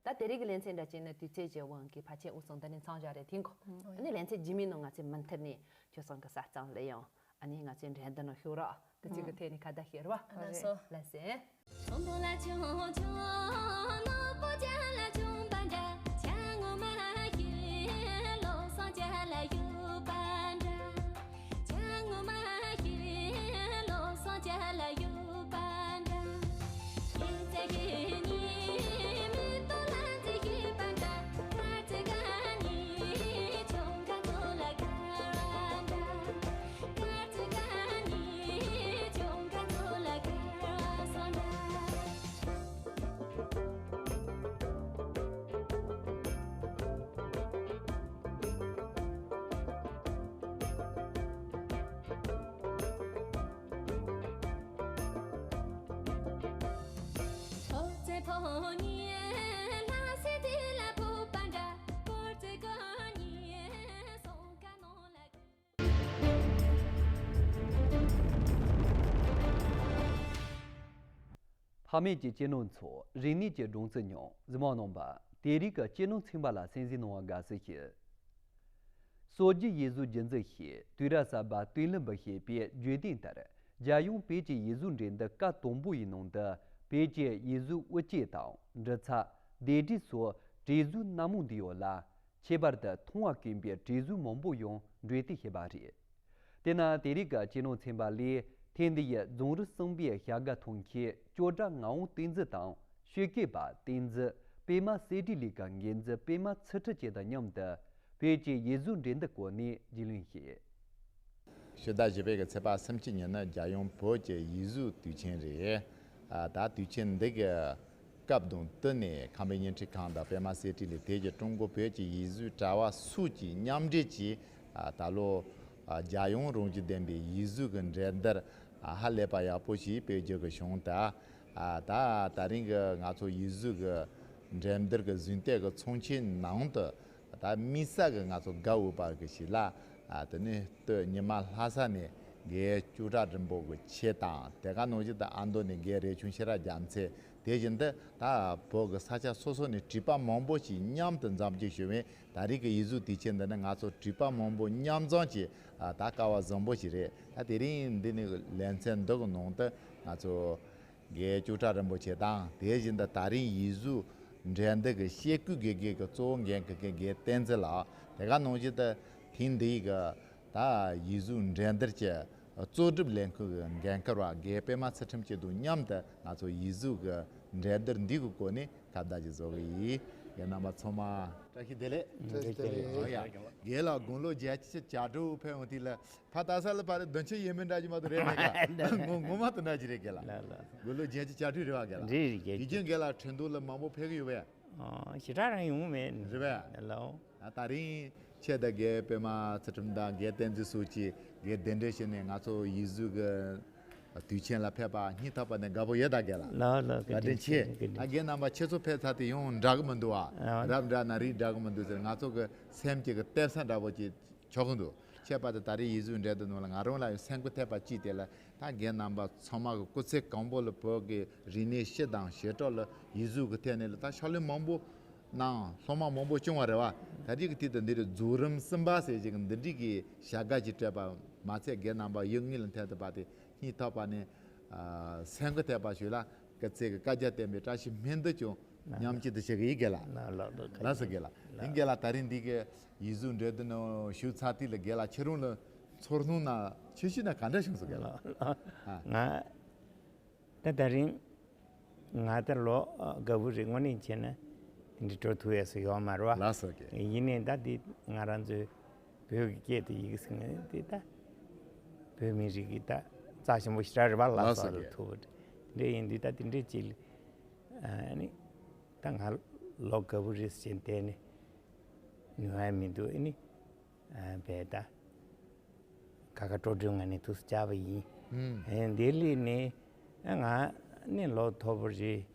ད་དེ་རིང་གི་ལེ་ཚན་འདྲ་བྱས་ན་དུས་ཚོད་ཀྱི་དབང་གིས་ཕལ་ཆེར་འུ་ཚང་འདི་ནས་མཚམས་བཞག་རེད། དེང་གོ། ཨ་ནི་ལེ་ཚན་རྗེས་མའི་ནང་ང་ཚོས་མུ་མཐུད་ནས་ཁྱོད་ཚང་གི་ས་གཙང་ལ་ཡང་། ཨ་ནི་ང་ཚོའི་འགྲན་བསྡུར་ནང་ཞུགས་རོགས། དེ་ཅིག་གི་ཐད་ནས་ཁ་བརྡ་བྱེད་རོགས། ཨ་ལགས་སོ། ལགས་སེ། ཕ་མེས་ཀྱི་གཅེས་ནོར་འཚོ། རིག་གནས་ཀྱི་སྦྲང་རྩི་མྱོང་། གཟིགས་མོ་རྣམ་པ། དེ་རིང་གི་གཅེས་ནོར་ཚན་པ་ལ་གསན་གཟིགས་གནང་བར་དགའ་བསུ་ཞུ། སོ་བརྒྱུད་ཡིག་གཟུགས་རྒྱུན་འཛིན་ཞེས་དུས་རབས་གསར་པ་བསྟི་གླིང་པུའུ་ཞེས་པའི་བརྗོད་དོན་ལྟར། རྒྱལ་ཡོངས་བོད་ཀྱི་ཡིག་གཟུགས་འགྲན་བསྡུར་སྐབས་དང་པོ་ཡི་ནང་དུ་བོད་ཀྱི་ཡིག་གཟུགས་དབུ་སྐྱེས་དང་འབྲི་ཚབ། ལྡེབས་བྲིས་སོགས་བྲིས་གཟུགས་སྣ་མང་འདུས་ཡོད་ལ། ཁྱད་པར་དུ་མཐོང་བ་དཀོན་པའི་བྲིས་གཟུགས་མང་པོ་ཡང་འགྲེམས་སྟོན་བྱས་པ་རེད། དེས་ན་དེ་རིང་གི་གཅེས་ནོར་ཚན་པ་ལས་ཐེངས་འདི་ཡི་རྫོང་རིམ་གསུམ་པའི་བྱ་དགའ་ཐོན་མཁན་ཅོག་སྒྲ་ངག་དབང་བསྟན་འཛིན་དང་ཤོད་མཁས་པ་བསྟན་འཛིན་པད་མ་གསེར་བྲིས་ལས་ཀྱི་འགན་འཛིན་པད་མ་ཚུལ་ཁྲིམས་བཅས་དང་མཉམ་དུ་བོད་ཀྱི་ཡིག་གཟུགས་འགྲན་བསྡུར་སྐོར་ནས་རྒྱུས་ལོན་བྱས། ཕྱི་ཟླ་བཞི་པའི་གི་ཚེས་པ་སུམ་ཅུ་ཉིན་ནི་རྒྱལ་ཡོངས་བོད་ཀྱི་ཡིག་གཟུགས་དུས་ཆེན་རེད། ཨ། ད་དུས་ཆེན་འདི་གི་སྐབས་དང་བསྟུན་ནས་ཁམས་པའི་བརྙན་འཕྲིན་ཁང་དང་པད་མ་གསེར་བྲིས་ལས་དེ་གི་ཀྲུང་གོ་བོད་ཀྱི་ཡིག་གཟུགས་དྲ་བ་སོགས་ཀྱིས་མཉམ་འབྲེལ་གྱིས། ཨ། ད་ལོ། ཨ། རྒྱལ་ཡོངས་རང་བཞིན་ལྡན་པའི་ཡིག་གཟུགས་ཀྱི་འགྲན་བསྡུར། ཨ་ཧ་ལས་པ་ཡག་པོ་ཞིག་སྤེལ་རྒྱུ་གི་བྱུང་། ད་ཨ་ད་ད་རིང་གི་ང་ཚོ་ཡིག་གཟུགས་ཀྱི་འགྲན་བསྡུར་གྱི་གཟེངས་རྟགས་ཀྱི་ཚོགས་ཆེན་ནང་དུ་ད་དམིགས་བསལ་གྱི་ང་ཚོ་དགའ་འོས་པ་གི་ཞིག་ལ། ཨ་དེ་ནས་སྟོད་ཉི་མ་ལྷ་ས་ནས་རྒན་ལྕོག་གྲགས་རིན་པོ་གི་ཁྱེད་དང་། དེ་ག་ནང་བཞིན་དུ་ཨ་མདོ་ནས་རྒན་རས་ཆུང་ཤེས་རབ་རྒྱལ་མཚན། དེ་བཞིན་དུ་ད་བོད་ཀྱི་ས་ཆ་སོ་སོ་ནས་བྲིས་པ་མང་པོ་ཞིག་མཉམ་དུ་འཛོམས་རྒྱུ་བྱུང་བས། ད་རེས་ཀྱི་ཡིག་གཟུགས་དུས་ཆེན་འདི་ནི་ང་ཚོ་བྲིས་པ་མང་པོ་མཉམ་འཛོམས་ཀྱི་ཨ་ད་སྐལ་བ་བཟང་པོ་ཞིག་རེད། ད་དེ་རིང་འདི་ནས་ལེ་ཚན་འདི་གི་ནང་དུ་ང་ཚོ་རྒན་ལྕོག་གྲགས་རིན་པོ་ཆེ་དང་། དེ་བཞིན་དུ་ད་རིང་ཡིག་གཟུགས་འགྲན་བསྡུར་གྱི་བཤད་ཁུལ་དགེ་རྒན་གྱི་གཙོ་བོ་འགན་འཁུར་མཁན་རྒན་བསྟན་འཛིན་ལགས། དེ་ག་ནང་བཞིན་དུ་ཐེངས་འདིའི་གི་ད་ཡིག་གཟུགས་འགྲན་བསྡུར་གྱི་གཙོ་སྒྲུབ་ལས་འགུལ་གྱི་འགན་འཁུར་བ་རྒན་པད་མ་ཚུལ་ཁྲིམས་སྐྱིད་དང་མཉམ་དུ་ང་ཚོ་ཡིག་གཟུགས་ཀྱི་འགྲན་བསྡུར་འདི་གི་སྐོར་ནས་ཁ་བརྡ་ཅིག་བཟོ་གི་ཡིན། རྒན་རྣམ་པ་ཚང་མ་བཀྲ་ཤིས་བདེ་ལེགས། བཀྲ་ཤིས་བདེ་ལེགས། ཨོ་ཡ། རྒན་ལགས་དགུང་ལོ་བརྒྱད་ཅུ་གྱ་དྲུག་ཕེབས་འོང་དུས་ལ་ཕ་ད་ས་ལ་ཕ་རེ་བདུན་ཅུ་ཡས་མས་འདྲ་ཅིག་མ་གཏོགས་རེད་མེད་ཀ། ངོ་ངོ་མ་དུ་འདྲ་ཅིག་རེད་རྒན་ལགས། ལགས་ལགས། དགུང་ལོ་བརྒྱད་ཅུ་གྱ་དྲུག་རེད་བ་རྒན་ལགས། རེད་རེད་རྒན། དུས་རྒྱུན་རྒན་ལགས་ཁྲིན་ཏུའུ་ལ་མང་པོ་ཕེབས་གི་ཡོད་པས། ཨ་ཞེ་དྲག་རང་ཡོང་མེད། རེད་པས། ལགས། ད་ད་རིང་ཁྱེད་དང་རྒན་པད་མ་ཚུལ་ཁྲིམས་དང་རྒན་བསྟན་འཛིན་སོགས་ཀྱིས་རྒན་གདན་འདྲེན་བྱས་ནས་ང་ཚོ་ཡིག་གཟུགས་ཀྱི་དུས་ཆེན་ལ་ཕེབས་པ་སྙིང་ཐག་པ་ནས་དགའ་པོ་ཡོད་ད་རྒན་ལགས། ལགས་ལགས། བཀའ་དྲིན་ཆེ། བཀའ་དྲིན་ཆེ། ད་རྒན་རྣམ་པ་ཁྱེད་ཚོ་ཕེབས་ཚར་དུས་ཡང་འདྲ་གི་མི་འདུག་ཨ། ཨ། རབ་འདྲ་ན་རིགས་འདྲ་གི་མི་འདུག་ཟེར། ང་ཚོ་གི་སེམས་ཀྱི་གི་གཏད་ས་འདྲ་པོ་ཅིག་ཆགས་ཀྱི་འདུག་ཁྱད་པར་དུ་ད་རེས་ཡིག་གཟུགས་འགྲན་བསྡུར་ནང་ལ་ང་རང་ལ་ཡང་སེམས་འགུལ་ཐེབས་པ་ཅིག་དེ་ལ་ད་རྒན་རྣམ་པ་ཚང་མ་གི་སྐུ་ཚེ་གང་པོ་ལ་བོད་ཀྱི་རིག་གནས་སྤྱི་དང་བྱེ་བྲག་ལ་ཡིག་གཟུགས་ཀྱི་ཐད་ནས་ལ་ད་ཕྱག་ལས་མང་པོ་གནང་། སློབ་མ་མང་པོ་བྱུང་བ་རེད་བ། ད་རེས་ཀྱི་དུས་དུ་འདི་རུ་རྫོགས་རིམ་གསུམ་པ་ཟེར་ཞིག་འདི་འདྲའི་གི་བྱ་དགའ་ཅིག་སྤྲད་པ་མ་ཚད་རྒན་རྣམ་པ་ཡུལ་དངོས་ལ་ཐད་དུ་བ་དེ་སྙིང་ཐག་པ་ནས་ཨ་སེམས་འགུལ་ཐེབས་པ་ཞིག་ལ་སྐུ་ཚེ་གི་བཀའ་རྒྱ་བསྟན་པའི་བཀྲ་ཤིས་སྨོན་འདུན་ཀྱང་མཉམ་སྐྱེད་དུ་བྱེད་གི་ཡིན་རྒན་ལགས། ལགས་ལགས། ལགས་སོ་རྒན་ལགས། ཡིན་རྒན་ལགས། ད་རིང་འདི་གི་ཡིག་གཟུགས་འགྲན་བསྡུར་ནང་ཞུགས་ཚར་དུས་ལ་རྒན་ལགས་ཁྱེད་རང་ལ་ཚོར་སྣང་ན་ཁྱེད་ཤི་ན་ག་འདྲ་བྱུང་སོང་རྒན་ལགས། ལགས་ལགས། ཨ། ང་ད་ད་རིང་ང་ད་ལོ་ཨ་དགའ་བོ་རེད། དངོས་གནས་བྱས་ན་འདི་འདྲ་འགྲོ་ཐུབ་ཡས་སུ་ཡོད་མ་རེད་བ། ལགས་སོ་རྒན། ཡིན་ནའི་ད་འདི་ང་རང་ཚོའི་བོད་ཀྱི་སྐད་དུ་ཡི་གེ་ཟེར་མཁན་འདི་ད་བོད་མི་རིགས་ཀྱི་ད་རྩ་ཆེན་པོ་ཞེ་དྲག་རེད་བ། ལགས་སོ་ལགས་སོ་རྒན། ཐུབ་པ་འདྲ་ཡིན་དུས་ད་འདི་འདྲ་ཅིག་ཨ་ནི་ད་ང་ལོ་དགའ་བོ་རེད་ཟེར་བྱས་བསྡད་ནས་ཉོ་ཡ་མི་འདུག་ཨ་ནི་ཨ་བས་ད་ཁ་ཁ་སྤྲོ་སྤྲོའི་ངང་ནས་ཐུགས་སུ་བཅར་བ་ཡིན། ཨུམ། ཨེ་འདི་ལས་ནི་ཨ་ང་ནི་ལོ་མཐོ་པོ་རེད།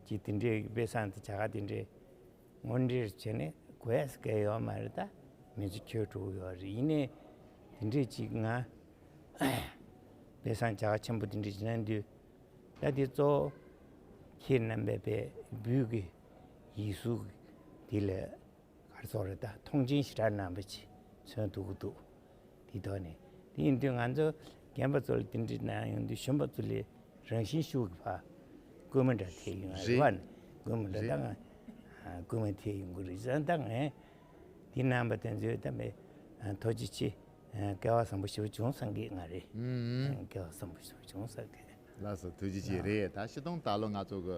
ཅིག་དེ་འདྲའི་དཔེ་བཟང་དུ་བྱ་དགའ་དེ་འདྲའི་དངོས་འབྲེལ་བྱས་ནས་གོ་ཡ་སྐལ་ཡོད་མ་རེད། ད་མི་ཚེ་འཁྱོལ་འགྲོ་གི་ཡོད་རེད། ཡིན་ནའི་དེ་འདྲའི་ཅིག་ང་དཔེ་བཟང་བྱ་དགའ་ཆེན་པོ་དེ་འདྲ་བྱེད་ན་འདུག་ད་དེ་གཙོ་བོ་ཁྱེད་རྣམ་པས་པའི་བོད་ཀྱི་ཡིག་གཟུགས་དེ་ལ་ག་རེ་ཟེར་རེད། ད་མཐོང་ཆེན་ཞེ་དྲག་གནང་བ་ཅིག་མཚོན་ཐུབ་ཀྱི་འདུག་དེ་ཐོག་ནས་དེ་ཡིན་དུས་ང་ཚོ་རྒན་པ་ཚོ་ལ་དེ་འདྲ་གནང་ཡོང་དུས་གཞོན་པ་ཚོ་ལས་རང་བཞིན་ཤུགས་ཀྱིས་ཕར་སྐུལ་མ་འདྲ་ཐེབས་ཡོང་ང་རེད་བ། རེད། སྐུལ་མ་འདྲ། རེད། ད་ང་སྐུལ་མ་ཐེབས་ཡོང་གི་རེད་ཟེར། ད་ངས་དེ་གནང་བ་དེ་ཚོས་ད་མེད་ཐུགས་རྗེ་ཆེ། སྐལ་བ་བཟང་པོ་ཞེ་པོ་བྱུང་བསམ་གི་ང་རེད། ཨུམ། སྐལ་བ་བཟང་པོ་ཞེ་པོ་བྱུང་བསམ་གི། ལགས་སོ། ཐུགས་རྗེ་ཆེ། རེད། ད་སྤྱིར་བཏང་ད་ལོ་ང་ཚོ་གི་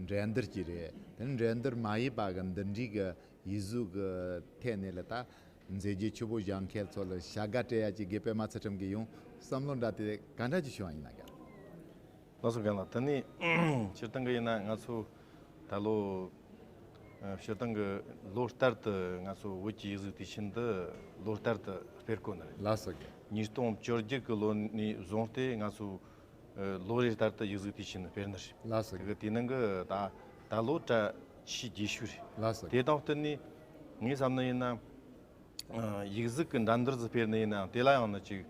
འགྲན་བསྡུར་ཅིག་རེད། དེ་ནི་འགྲན་བསྡུར་མ་ཡིན་པ་གི་འདི་འདྲའི་གི་ཡིག་གཟུགས་ཀྱི་ཐད་ནས་ལ་ད་མཛད་རྗེས་ཆེ་བོ་བཞེངས་མཁན་ཚོ་ལ་བྱ་དགའ་སྤྲད་ཡ་ཅིག་རྒན་པད་མ་ཚུལ་ཁྲིམས་ཀྱིས་ཡང་བསམ་བློ་འདྲ་དེ་ག་འདྲ་ཅིག་བྱུང་བ་ཡིན་ན་རྒན། ལགས་སོ་རྒན་ལགས། དེ་ནི་སྤྱིར་བཏང་གི་ཡིན་ན་ང་ཚོ་ད་ལོ་ཨ་སྤྱིར་བཏང་གི་ལོ་ལྟར་དུ་ང་ཚོ་བོད་ཀྱི་ཡིག་གཟུགས་དུས་ཆེན་འདི་ལོ་ལྟར་དུ་སྤེལ་དགོས་ནི་རེད། ལགས་སོ་རྒན། ཉིས་སྟོང་བཅོ་བརྒྱད་གི་ལོ་ནས་བཟུང་སྟེ་ང་ཚོ་ཨ་ལོ་རེ་ལྟར་དུ་ཡིག་གཟུགས་དུས་ཆེན་སྤེལ་ནི་རེད། ལགས་སོ། དེ་གི་དེ་ནང་གི་ད་ད་ལོ་གྲ་ཆེས་རྒྱས་ཤོས་རེད། ལགས་སོ། དེ་དང་བསྟུན་ནས་ངས་བསམ་ནི་ཡིན་ན་ཨ་ཡིག་གཟུགས་ཀྱི་འགྲན་བསྡུར་ཟིག་སྤེལ་ནི་ཡིན་ན་དེ་ལ་ཡང་ནི་ཅིག་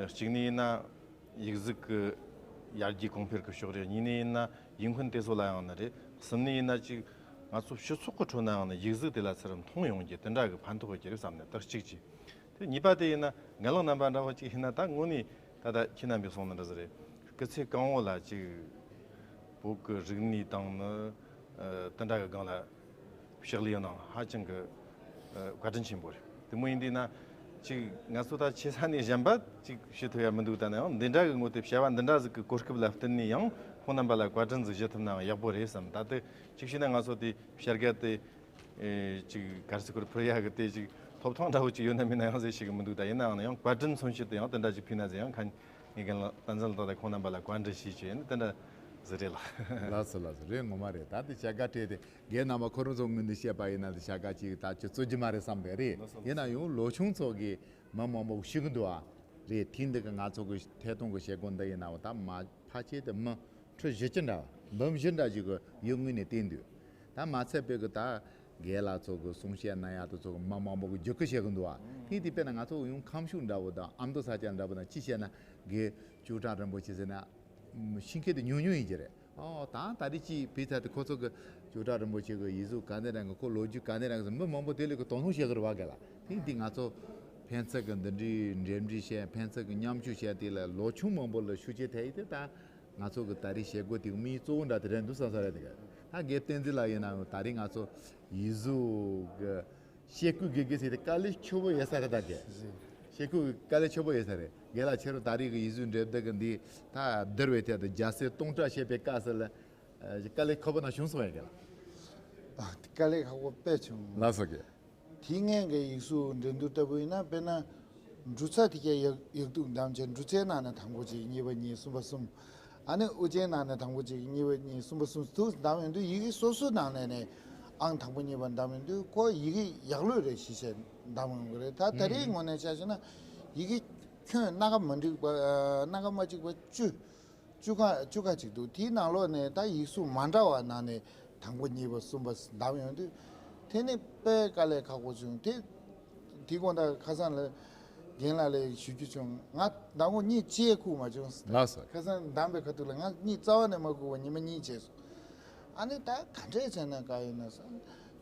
ཨ་གཅིག་ནི་ཡིན་ན་ཡིག་གཟུགས་ཀྱི་ཡར་རྒྱས་གོང་འཕེལ་གྱི་ཕྱོགས་རེད། གཉིས་ནི་ཡིན་ན་ཡིག་མཁན་དེ་ཚོ་ལ་ཡང་ནི་རེད། གསུམ་ནི་ཡིན་ན་ཅིག་ང་ཚོ་སྤྱི་ཚོགས་ཀྱི་ཁྲོད་ན་ཡང་ནི་ཡིག་གཟུགས་དེ་ལ་ཚུར་མཐོང་ཡོང་རྒྱུ་དེ་འདྲ་གི་ཕན་ཐོགས་ཀྱི་རེད་བསམ་ནས་དེ་གཅིག་བྱས། དེ་གཉིས་པ་དེ་ཡིན་ན་རྒན་ལགས་རྣམ་པ་འདྲ་བོ་ཅིག་ཡིན་ན་ད་དངོས་གནས་ད་ལྟ་ཁྱེད་རྣམ་པས་གསུངས་ནི་འདྲ་ཟིག་རེད། སྐུ་ཚེ་གང་བོ་ལ་ཅིག་བོད་ཀྱི་རིག་གནས་དང་ནི་ཨ་དེ་འདྲ་གི་སྒང་ལ་ཕྱག་ལས་གནང་ཧ་ཅང་གི་ཨ་བཀའ་དྲིན་ཆེན་པོ་རེད། དེ་མོ་ཡིན་དུས་ན་ཅིག་ང་ཚོ་ད་ཆེ་ས་ནས་གཞན་པ་ཅིག་ཞུ་ཐུབ་ཡ་མི་འདུག་ད་ནའང་འདི་འདྲ་གི་ངོ་དེ་བྱ་བ་འདི་འདྲ་ཟིག་གི་གོ་སྐབས་ལ་བརྟེན་ནས་ཡང་ཁོང་རྣམ་པ་ལ་བཀའ་དྲིན་ཟིག་ཞུ་ཐུབ་ནའང་ཡག་པོ་རེད་བསམ། ད་དེ་ཅིག་བྱས་ན་ང་ཚོ་དེ་བྱ་དགའ་དེ། ཨེ་ཅིག་ག་རེ་ཟེར་དགོས་རེད། ཕུལ་ཡག་གི་དེ་ཅིག་ཐོབ་ཐང་འདྲ་བོ་ཅིག་ཡོད་ན་མེད་ན་ཡང་ཟེར་ཞིག་གི་མི་འདུག་ད་ཡིན་ནའང་ཡང་བཀའ་དྲིན་མཚོན་ཆེད་དུ་ཡང་དེ་འདྲ་ཅིག་ཕུལ་ན་ཟེར་ཡང་ཁ་ངེས་གན་ལ་བསྟན་འཛིན་ལ་ད་ད་ཁོང་རྣམ་པ་ལ་བཀའ་འདྲི་ཞུས་བྱས་ནི་དེ་འདྲ་ཟེར་རེད་ལགས། ལགས་སོ་ལགས་སོ། རེད་ངོ་མ་རེད། ད་དེ་བྱ་དགའ་སྤྲད་དེ་རྒན་རྣམ་པ་ཁོ་རང་ཚོ་ངོས་ནས་བཤད་པ་ཡིན་ན་དེ་བྱ་དགའ་ཅིག་ད་ཅི་རྩོད་རྒྱུ་མ་རེད་བསམ་པས་རེད། ལགས་སོ་ཡིན་ན་ཡང་ལོ་ཆུང་ཚོ་གིས་མི་མང་པོ་ཞུ་གི་འདུག་ཨ། རེད། དེང་འདི་གི་ང་ཚོ་གི་ཐད་གཏོང་གི་བྱེད་སྒོ་འདི་ཡིན་ནའང་ད་མ་ཕལ་ཆེར་དུ་མི་ཁྲི་བཞི་བཅུ་འདྲ་བ་འབུམ་བཞི་འདྲ་ཞིག་གི་ཡུལ་དངོས་ནས་བསྟན་འདུག་ད་མ་ཚད་པའི་གི་ད་རྒན་ལགས་ཚོ་གི་གསུང་བཤད་གནང་ཡག་དེ་ཚོ་གི་མི་མང་པོ་གི་བརྒྱུད་སྐུལ་བྱེད་གི་འདུག་བ། དེ་དེ་དཔེར་ན་ང་ཚོ་ཡང་ཁམས་ཕྱོགས་འདྲ་བོ་དང་ཨ་མདོ་ས་ཆ་འདྲ་བོ་དང་ཅི་བཤད་ན་རྒན་ལྕོག་གྲགས་རིན་པོ་ཆེ་ཟེར་ན་ཤིང་ཁྱི་དེ་ཉུང་ཉུང་ཡིན་གྱི་རེད། ཨོ་ད་ད་རེས་ཅིག་བོད་ས་དེ་ཁོ་ཚོ་གི་ལྕོག་གྲགས་རིན་པོ་ཆེ་གི་ཡིག་གཟུགས་ག་འདྲ་རང་གི་ཁོ་ལོ་རྒྱུས་ག་འདྲ་རང་གི་མི་མང་པོ་དེ་ལས་གི་དོ་སྣང་བྱེད་གི་རེད་བ། རྒན་ལགས་དེ་འདི་ང་ཚོ་ཕན་ཚུན་གི་འདི་འདྲའི་འབྲེལ་འདྲིས་བྱས་ཕན་ཚུན་གི་མཉམ་སྤྱོད་བྱས་དེ་ལ་ལོ་ཆུང་མང་པོ་ལ་ཤུགས་རྐྱེན་ཐེབས་ཡིན་དེ་ད་ང་ཚོ་གི་ད་རེས་བྱེད་སྒོ་དེ་གི་དམིགས་ཡུལ་གཙོ་བོ་འདྲ་དེ་རེད་འདུག་བསམ་ས་རེད། དེ་ག་ད་རྒན་བསྟན་འཛིན་ལགས་ཡིན་ནའང་ད་རེས་ང་ཚོ་ཡིག་གཟུགས་གི་བཤད་ཁུལ་དགེ་རྒན་ཟེར་ཏེ་དཀའ་ལས་ཆེ་པོ་ཡོད་ས་རེད། ད་གི་བཤད་ཁུལ་དཀའ་ལས་ཆེ་པོ་ཡོད་ས་རེད། རྒན་ལགས་ཁྱེད་རང་ད་རེས་ཀྱི་ཡིག་གཟུགས་འགྲེམས་སྟོན་གྱི་འདི་ད་བསྡུར་བའི་ཐད་དུ་རྒྱལ་སྲས་སྟོང་ཕྲག་བཤད་པའི་སྐབས་སུ་ལ་ཨ་དཀའ་ལས་ཁག་པོ་ན་བྱུང་སོང་ཡ་རྒན་ལགས། ཨ་དཀའ་ལས་ཁག་པོ་དཔེ་བྱུང་། ལགས་སོ་རྒན། དེ་སྔོན་གྱི་ཡིག་གཟུགས་འགྲན་བསྡུར་ལྟ་བུ་ཡིན་ན་དཔེར་ན་འབྲུ་ཚ་དེ་གའི་ཡག་ཡག་སྡུག་བདམས་བྱས་འབྲུ་ཚའི་ནང་ནས་དང་པོ་གཅིག་གཉིས་པ་གཉིས་གསུམ་པ་གསུམ། ཨ་ནི་དབུ་ཅན་ནང་ནས་དང་པོ་གཅིག་གཉིས་པ་གཉིས་གསུམ་པ་གསུམ་དུ་བདམས་ཡོང་དུས་ཡི་གེ་སོ་སོའི་ནང་ནས་ནས་ཨང་དང་པོ་གཉིས་པ་བདམས་ཡོང་དུས་ཁོ་ཡི་གེ་ཡག་ལོས་རེད་ཞེས་བྱས་བདམས་ཡོང་གི་རེད། ད་ད་རེས་ངོས་ནས་ཆ་བཞག་ན་ཡི་གེ་ཁྱོན་སྣ་ཁ་མ་འགྲིག་པ་སྣ་ཁ་མ་གཅིག་པ་བཅུ་བཅུ་ཁ་བཅུ་ཁ་གཅིག་འདུག་དེའི་ནང་ལོགས་ནས་ད་ཡིག་གཟུགས་མ་འདྲ་བ་ནང་ནས་དང་པོ་གཉིས་པ་གསུམ་པ་བདམས་ཡོང་དུས་དེ་ནི་དཔེ་དཀའ་ལས་ཁག་པོ་བྱུང་། དེ་དེ་དགོང་དག་ཁ་སང་ལ་རྒན་ལགས་ལ་ཞུ་རྒྱུ་བྱུང་། ང་ཟླ་ངོ་གཉིས་ཅིག་ཁུག་མ་བྱུང་། ལགས་སོ། ཁ་སང་འདམ་པའི་ཁ་ཐུག་ལ་ང་གཉིད་རྩ་བ་ནས་མ་ཁུག་པ་ཉི་མ་གཉིས་བྱས་སོང་། ཨ་ནི་ད་ག་འདྲས་བྱས་ན་དགའ་ཡོད་ན་བསམ།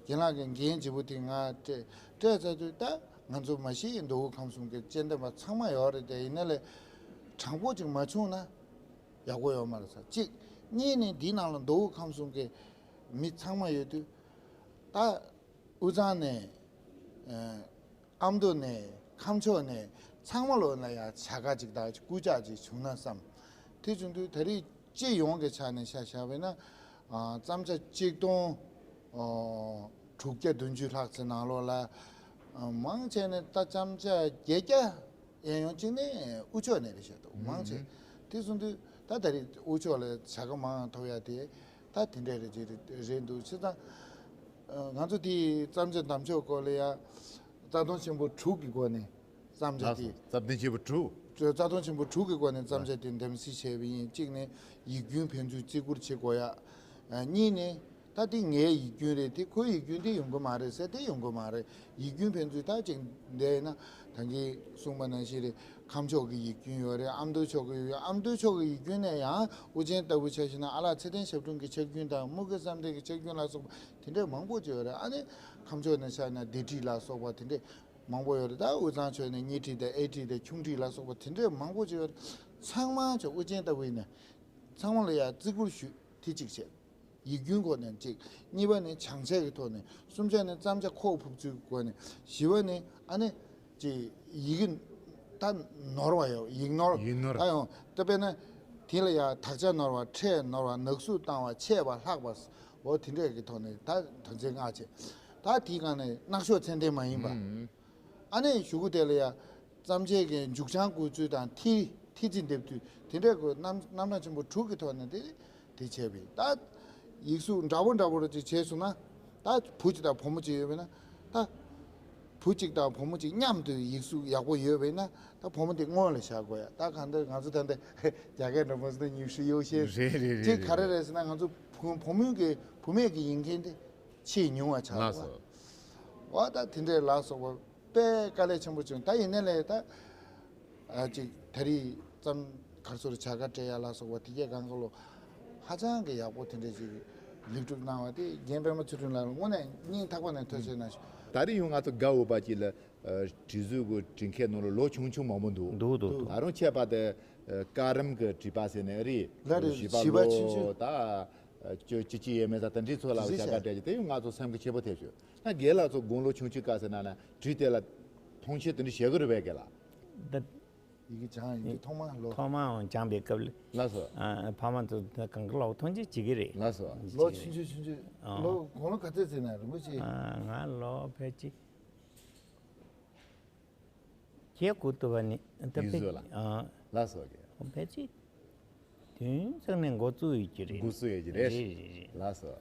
རྒན་ལགས་ཀྱི་འགན་ལྗིད་པོ་དེ་ང་སྤྲད་སྤྲད་ཚར་དུས་ད་ང་ཚོ་མ་གཞི་མདོ་དབུས་ཁམས་གསུམ་གྱི་དཔྱད་འདེམས་པ་ཚང་མ་ཡོད་རེད་དེ། ཡིན་ན་ལས་དྲང་པོ་ཅིག་མ་བྱུང་ན་ཡག་པོ་ཡོད་མ་རེད་ཟེར། གཅིག་གཉིས་ནི་འདིའི་ནང་ལ་མདོ་དབུས་ཁམས་གསུམ་གྱི་མི་ཚང་མ་ཡོད་དུས་ད་དབུས་གཙང་ནས་ཨ་མདོ་ནས་ཁམས་ཕྱོགས་ནས་ཚང་མ་ལོ་ལ་ཡང་བྱ་དགའ་ཅིག་དང་སྐུལ་ལྕག་ཅིག་བྱུང་ན་བསམ། དེ་བྱུང་དུས་ད་རེས་སྤྱི་ཡོངས་ཀྱི་ཆ་ནས་ཆ་བཞག་པ་ཡིན་ན་ཨ་བརྩམས་བྱ་གཅིག་སྟོང་ཨ་དྲུག་བརྒྱ་བདུན་ཅུ་ལྷག་ཙམ་ནང་ལོགས་ལ་ཨ་མང་ཆེ་ནས་ད་བརྩམས་བྱ་བརྒྱད་བརྒྱ་ཡན་ཡོངས་གཅིག་ནས་དབུས་ཕྱོགས་ནས་རེད་བཤད་འདུག་མང་ཆེ། དེ་སོང་དུས་ད་ད་རེས་དབུས་ཕྱོགས་ལ་བྱ་དགའ་མང་ཐོབ་ཡ་དེ་ད་དེ་འདྲ་རེད་ཅེས་རེད་འདུག་བྱས་ཙང་ང་ཚོ་དེའི་བརྩམས་བྱ་བདམས་ཕྱོགས་སྐོར་ལ་ཡ་རྩ་དོན་ཆེན་པོ་དྲུག་གི་སྒོ་ནས་བརྩམས་བྱ་དེ། རྩ་དོན་ཆེན་པོ་དྲུག་རྩ་དོན་ཆེན་པོ་དྲུག་གི་སྒོ་ནས་བརྩམས་བྱ་དེ་འདེམས་གསེས་བྱས་པ་ཡིན། གཅིག་ནས་ཡིག་རྒྱུན་ཕན་ཚུན་བརྩི་བཀུར་བྱེད་དགོས་ཡ། གཉིས་ནས། ད་དེ་ངའི་ཡིག་རྒྱུན་རེད། དེ་ཁོའི་ཡིག་རྒྱུན་དེ་ཡོང་གི་མ་རེད་ཟེར་དེ་ཡོང་གི་མ་རེད། ཡིག་རྒྱུན་ཕན་ཚུན་ད་ཅིག་བསྡད་ན་ད་གིན་གསུངས་པ་ནང་བཞིན་རེད། ཁམས་ཕྱོགས་ཀྱི་ཡིག་རྒྱུན་ཡོད་རེད། ཨ་མདོ་ཕྱོགས་ཀྱི་ཡོད། ཨ་མདོ་ཕྱོགས་ཀྱི་ཡིག་རྒྱུན་ནས་ཡང་དབུ་ཅན་ལྟ་བུ་ཆ་བཞག་ན་ཨ་ལགས་ཚེ་བརྟན་ཞབས་དྲུང་གི་ཕྱག་རྒྱུན་དང་དམུ་དགེ་བསམ་གཏན་གྱི་ཕྱག་རྒྱུན་ལ་སོགས་པ་དེ་འདྲས་མང་པོ་ཅིག་ཡོད་རེད། ཨ་ནི་ཁམས་ཕྱོགས་ནས་ཆ་ན་སྡེ་ཁྲིད་ལ་སོགས་པ་དེ་འདྲས་མང་པོ་ཡོད་རེད། ད་དབུས་གཙང་ཕྱོགས་ནས་སྙེ་ཁྲིད་དང་ཨེ་ཁྲིད་དང་ཁྱུང་ཁྲིད་ལ་སོགས་པ་དེ་འདྲས་མང་པོ་ཅིག་ཡོད་རེད། ཚང་མ་ཅིག་དབུ་ཅན་ལྟ་བུ་ཡིན་ན་ཚང་མ་ལ་ཡང་བརྩི་བཀུར་ཞུ། དེ་གཅིག་བྱས། ཡིག་རྒྱུན་སྐོར་ནས་གཅིག་གཉིས་པ་ནི་བྱང་ཆས་ཀྱི་ཐོག་ནས། གསུམ་ཆ་ནི་བརྩམས་བྱ་ཁོག་ཕུབ་ཚུལ་སྐོར་ནས། བཞི་པ་ནི་ཨ་ནི་ཅིག་ཡི་གེ་ད་ནོར་བ་ཡོད། ཡིག་ནོར། ཡིག་ནོར། ད་ཡང་ད་དཔེར་ན་དེ་ལ་ཡང་དག་ཆ་ནོར་བ། ཕྲད་ནོར་བ། ནག་གསུག་བཏང་བ། ཆད་པ། ལྷག་པ། འོ་དེ་འདྲས་ཀྱི་ཐོག་ནས་ད་དོན་ཚན་ལྔ་བྱས། ད་དེའི་སྒང་ནས་སྣག་ཤོག་ཚད་ལྡན་མ་ཡིན་པ། ཨ་ནི་གཞུག་གུ་དེ་ལ་ཡང་བརྩམས་ཆོས་ཀྱི་མཇུག་བྱང་བཀོད་ཚུལ་དང་ཐིག་ཐིག་ཚིག་འདེབས་ཚུལ་དེ་འདྲའི་སྐོར་རྣམ་རྣམ་གྲངས་ཆེན་པོ་དྲུག་གི་ཐོག་ནས་དེ་དེ་བྱས་པས། ད་ཡིག་གཟུགས་འདྲ་པོ་འདྲ་པོ་རུ་ཅིག་བྱས་སོང་ན། ད་བུ་གཅིག་དང་བུ་མོ་གཅིག་ཡོད་པས་ན། ད་བུ་གཅིག་དང་བུ་མོ་གཅིག་མཉམ་དུ་ཡིག་གཟུགས་ཡག་པོ་ཡོད་པས་ན། ད་བུ་མོ་དེ་སྔོན་ལ་བཞག་དགོས་ཡ། ད་གང་ལྟར་ང་ཚོ་ད་ལྟ་རྒྱ་སྐད་འདྲ་པོ་ཟེར་ན་ཉུང་ཤོས་ཡོད་ཤེས། རེད་རེད་རེད། ཅིག་ག་རེ་རེད་ཟེར་ན་ང་ཚོ་བུ་བུ་མོའི་གི་བུད་མེད་ཀྱི་ཡིག་མཁན་དེ་ཆེས་ཉུང་བ་ཆགས་འདུག་བ། ད་དེ་འདྲའི་ལ་སོགས་པ། དཔེ་དཀའ་ལས་ཆེན་པོ་བྱུང་། ད་ཡིན་ནའི་ལས་ད་ཨ་ཅིག་ད་རེས་ཙམ་གར་སོར་བྱ་དགའ་སྤྲད་ཡ་ལ་སོགས་པ་དེ་གས་གང་ག་ལོ་ཧ་ཅང་གི་ཡག་པོ་དེ་འདྲ་ཅིག་ལེགས་གྲུབ་གནང་བ་དེ་རྒན་པད་མ་ཚུལ་ཁྲིམས་ལགས་ལ་དངོས་གནས་སྙིང་ཐག་པ་ནས་ཐུགས་རྗེ་གནང་ཞུ། ད་རེས་ཡང་ང་ཚོ་དགའ་འོས་པ་ཅིག་ལ་བྲིས་གཟུགས་ཀྱི་བྲིས་མཁན་ནང་ལ་ལོ་ཆུང་ཆུང་མང་པོ་འདུག་འདུག་འདུག་འདུག་ད་རུང་ཁྱད་པར་དུ་ཀ་རམ་གྱི་བྲིས་པ་ཟེར་ནས་རེད། ལ་རེད། བཞི་པ་བཞི་པ་ལོ་ཆུང་ཆུང་། ད་བཅུ་བཅུ་གཅིག་ཡས་མས་ད་དེ་འདྲའི་ཚོ་ལ་བྱ་དགའ་སྤྲད་ཀྱི་དེ་ཡང་ང་ཚོ་སེམས་ཁུར་ཆེ་པོ་ཐེབས་བྱུང་། ད་རྒན་ལགས་ཚོ་དགུང་ལོ་ཆུང་ཆུང་སྐབས་སུ་ན་ན་བྲིས་དེ་ལ་མཐོང་ཆེན་དེ་འདྲ་བྱེད་དགོས་རེད་པས་རྒན་ལགས། ད་ཡི་གེ་སྦྱང་ཡི་གེ་ཐོག་མ་ལོ། ཐོག་མའང་སྦྱངས་པའི་སྐབས་ལ། ལགས་སོ། ཨ་ཕ་མ་ཚོ་ད་གང་ག་ལོག་མཐོང་ཆེན་བྱེད་ཀྱི་རེད། ལགས་སོ། ལོ་ཆུང་ཆུང་ཆུང་ཆུང་། ཨ། ལོ་དགུང་ལོ་ག་ཚོད་ཟེར་ན་རིན་པོ་ཆེ། ཨ་ང་ལོ་ཕལ་ཆེར་ཁྱེད་གོ་ཐུབ་པ་ནི་ད་ཡིན་བཟོ་ལ། ཨ། ལགས་སོ་རྒན། ཕལ་ཆེར་དུས་ཚོད་ནས་འགོ་བཙུགས་ཡོད་ཀྱི་རེད། འགོ་བཙུགས་ཡོད་ཀྱི་རེད། རེད་རེད་རེད། ལགས་སོ།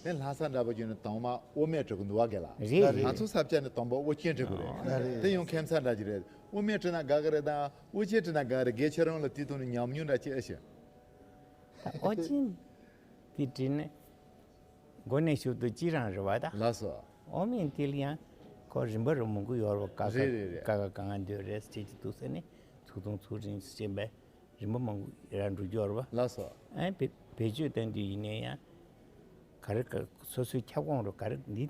དེ་ལྷ་ས་འདྲ་པོ་བརྒྱུད་ནས་དང་མ་དབུ་མེད་བྲི་གི་འདུག་བ་གས་ལ། རེད་རེད། ང་ཚོ་ས་སྐྱ་ནས་དང་པོ་དབུ་ཅན་བྲི་གི་རེད། རེད་རེད། དེ་ཡང་ཁྱད་མཚར་འདྲ་ཅིག་རེད། དབུ་མེད་བྲི་ན་དགའ་གི་རེད་དང་དབུ་ཅན་བྲི་ན་དགའ་གི་རེད། དགེ་ཁྱེད་རང་ལ་དེའི་ཐོག་ནས་ཉམས་མྱོང་འདྲ་ཅིག་ཨེ་ཤེས། ད་དབུ་ཅན་དེ་བྲིས་ནས་མགོ་ནས་མཇུག་ཏུ་གཅིག་རང་རེད་བ་ད། ལགས་སོ། དབུ་མེད་དེ་ལ་ཡང་ཁོ་རིམ་པ་རུ་མང་པོ་ཡོད་རེད་བ། ཀ་ཁ། རེད་རེད་རེད། ཀ་ཁ་ག་ང་འདོད་རེད་ཟེར་གྱི་འདུག་ཟེར་ནས་ཚུགས་ཐུང་ཚུགས་རིང་ཟེར་བྱས་རིམ་པ་མང་པོ་ར་འགྲོ་རྒྱུ་རེད་བ། ལགས་སོ། ཨ་བེད་བེད་སྤྱོད་གཏོང་དུས་ཡིན་ནའི་ཡང་ག་རེ་ག་སོ་སོའི་ཁྱབ་ཁོངས་རུ་ག་རེ་འདི་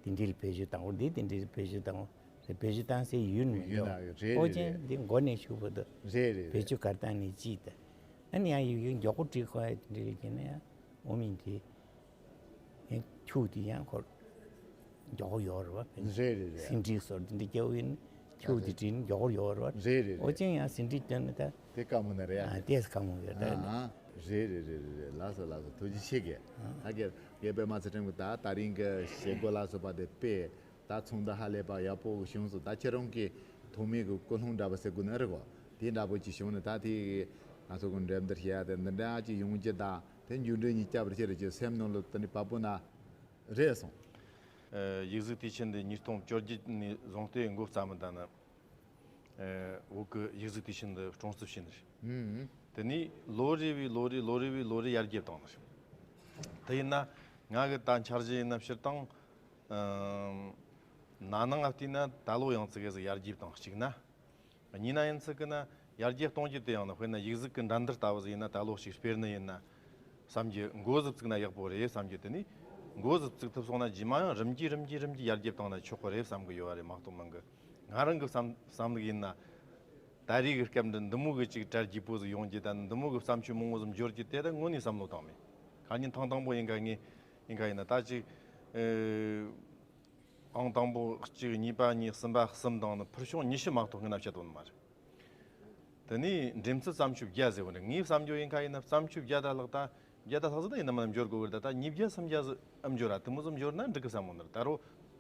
དེ་འདྲའི་ལ་བེད་སྤྱོད་བཏང་དགོས། འདི་དེ་འདྲའི་ལ་བེད་སྤྱོད་བཏང་དགོས་ཟེར་བེད་སྤྱོད་བཏང་སའི་ཡུལ་མི་ཡུལ་འདུག་ན་ཡོད། རེད་ཨོ་རེད་ཅན་རེད། འདི་མགོ་ནས་མཇུག་བར་དུ་རེད་རེད་བེད་རེད། སྤྱོད་ག་རེ་བཏང་ནས་ཅིས་ད། ཨ་ནི་ཡང་ཡུལ་ཡུལ་མགྱོགས་པོ་བྲིས་ཁོ་ཡ་དེ་འདྲའི་ལ་བྱས་ན་ཡང་དབུ་མེད་དེ། ཡང་ཁྱུག་དེ་ཡང་ཁོ་མགྱོགས་པོ་ཡོད་རེད་བ། རེད་རེད་རེད། ཟིན་བྲིས་སོགས་དེ་འདྲ་སྐྱེ་བོ་ཡིན་ན་ཁྱུག་དེ་བྲིས་ན་མགྱོགས་པོ་ཡོད་རེད་བ། རེད་རེད་རེད། ཨོ་ཅན་ཡང་ཟིན་བྲིས་བཏོན་ན་ད། དེ་དཀའ་མོ་ནི་རེད་ཡ། ཨ་དེས་དཀའ་མོ་ཡོད་ད། ཨ་རེད་རེད་རེད་རེད་རེད། ལགས་སོ་ལགས་སོ། ཐུགས་རྗེ་ཆེ་གེ། ཨ་གེ་གེ་པད་མ་ཚུལ་ཁྲིམས་ཀྱི་ད་དེ་རིང་གི་བྱེད་སྒོ་ལ་སོགས་པ་དེ་དཔེ་ད་ཚོགས་འདུ་ཧ་ལས་པ་ཡག་པོ་བྱུང་སོང་། ད་ཁྱེད་རང་གི་ཐོག་མའི་གི་ཀུན་སློང་འདྲ་པོ་ཟེར་དགོས་ནི་རེད་གོ། དེ་འདྲ་པོ་ཅིག་བྱུང་ནས་ད་དེ་ང་ཚོ་གི་འགྲེམས་སྟོན་བྱེད་ཡ་དེ་འདི་འདྲ་ཅིག་ཡོང་རྒྱུ་དང་། དེ་མཇུག་འབྲས་གཉིས་སྐྱབས་རེ་ཆེ་རེ་ཅེས་སེམས་ནང་ལ་དེ་ནི་བབ་པོ་ན་རེད་སོང་། ཨ། ཡིག་གཟུགས་དུས་ཆེན་འདི་ཉིས་སྟོང་བཅོ་བརྒྱད་ནས་བཟུང་སྟེ་འགོ་བརྩམས་མི་ད་ནི། ཨ། བོད་ཀྱི་ཡིག་གཟུགས་དུས་ཆེན་འདི་སྲུང་བརྩི་བྱས་ནི་རེད། ཨུམ། དེ་ནས་ལོ་རེ་བའི་ལོ་རེ་ལོ་རེ་བའི་ལོ་རེ་ཡར་རྒྱས་བཏང་ནི་རེད། དེ་ཡིན་ན་ང་གི་ད་འཆར་གཞི་ཡིན་ན་སྤྱིར་བཏང་། ཨ། ན་ནིང་ང་བལྟས་ན་ད་ལོ་ཡང་ཙི་གེ་ཟིག་ཡར་རྒྱས་བཏང་གཅིག་ན། གཉིས་ན་ཡིན་ཚུལ་གི་ན་ཡར་རྒྱས་གཏོང་རྒྱུ་དེ་ཡང་ན་དཔེར་ན་ཡིག་གཟུགས་ཀྱི་འགྲན་བསྡུར་ལྟ་བུ་ཟིག་ཡིན་ན་ད་ལོ་ཞིག་སྤེལ་ནི་ཡིན་ན་བསམ་རྒྱུ། འགོ་ཟིག་བཙུགས་ན་ཡག་པོ་རེད་བསམ་རྒྱུ། དེ་ནས་འགོ་ཟིག་བཙུགས་ཐུབ་སོང་ན་རྗེས་མ་ཡང་རིམ་གྱིས་རིམ་གྱིས་རིམ་གྱིས་ཡར་རྒྱས་བཏང་ན་ཆོག་གི་རེད་བསམ་གི་ཡོད་རེད་མ་གཏོགས་མིན་གི། ང་རང་གི་བསམ་བསམ་ལུགས་ཡིན་ན་ད་རེས་ཀྱི་སྐབས་འདི་འདི་མོ་གི་ཅིག་གྲ་རྒྱས་པོ་ཟིག་ཡོང་རྒྱུ་དང་འདི་མོ་གི་བརྩམས་ཆོས་མང་པོ་ཟིག་འབྱོར་རྒྱུ་དེ་ད་དངོས་ནས་བསམ་བློ་བཏང་མེད། ཁ་ཉིན་ཐེངས་དང་པོ་ཡིན་ག་ངས་ཡིན་ག་ཡིན་ན་ད་ཅིག་ཨེ། ཨང་དང་པོ་གཅིག་གཉིས་པ་གཉིས། གསུམ་པ་གསུམ་དང་ནི་ཕུལ་བྱུང་ཉི་ཤུ་མ་གཏོགས་སྔོན་ན་བཤད་དོན་མ་རེད། དེ་ནས་འགྲེམས་ཚད་བརྩམས་ཆོས་བརྒྱ་ཟེར་བ་འདྲ། ངའི་བསམ་རྒྱུ་ཡིན་ཁ་ཡིན་ན་བརྩམས་ཆོས་བརྒྱ་དང་ལྷག་ད་བརྒྱ་དང་ལྷག་ཟིག་ད་ཡིན་ན་མ་ན་འབྱོར་དགོས་གི་རེད། ད་ད་ཉིས་བརྒྱ་སུམ་བརྒྱ་ཟིག་ཨ་འབྱོར་ར་དེ་མོ་ཟིག་འབྱོར་ན་འགྲིག་གི་བསམ་གོ་ནི་རེད། ད་རོ་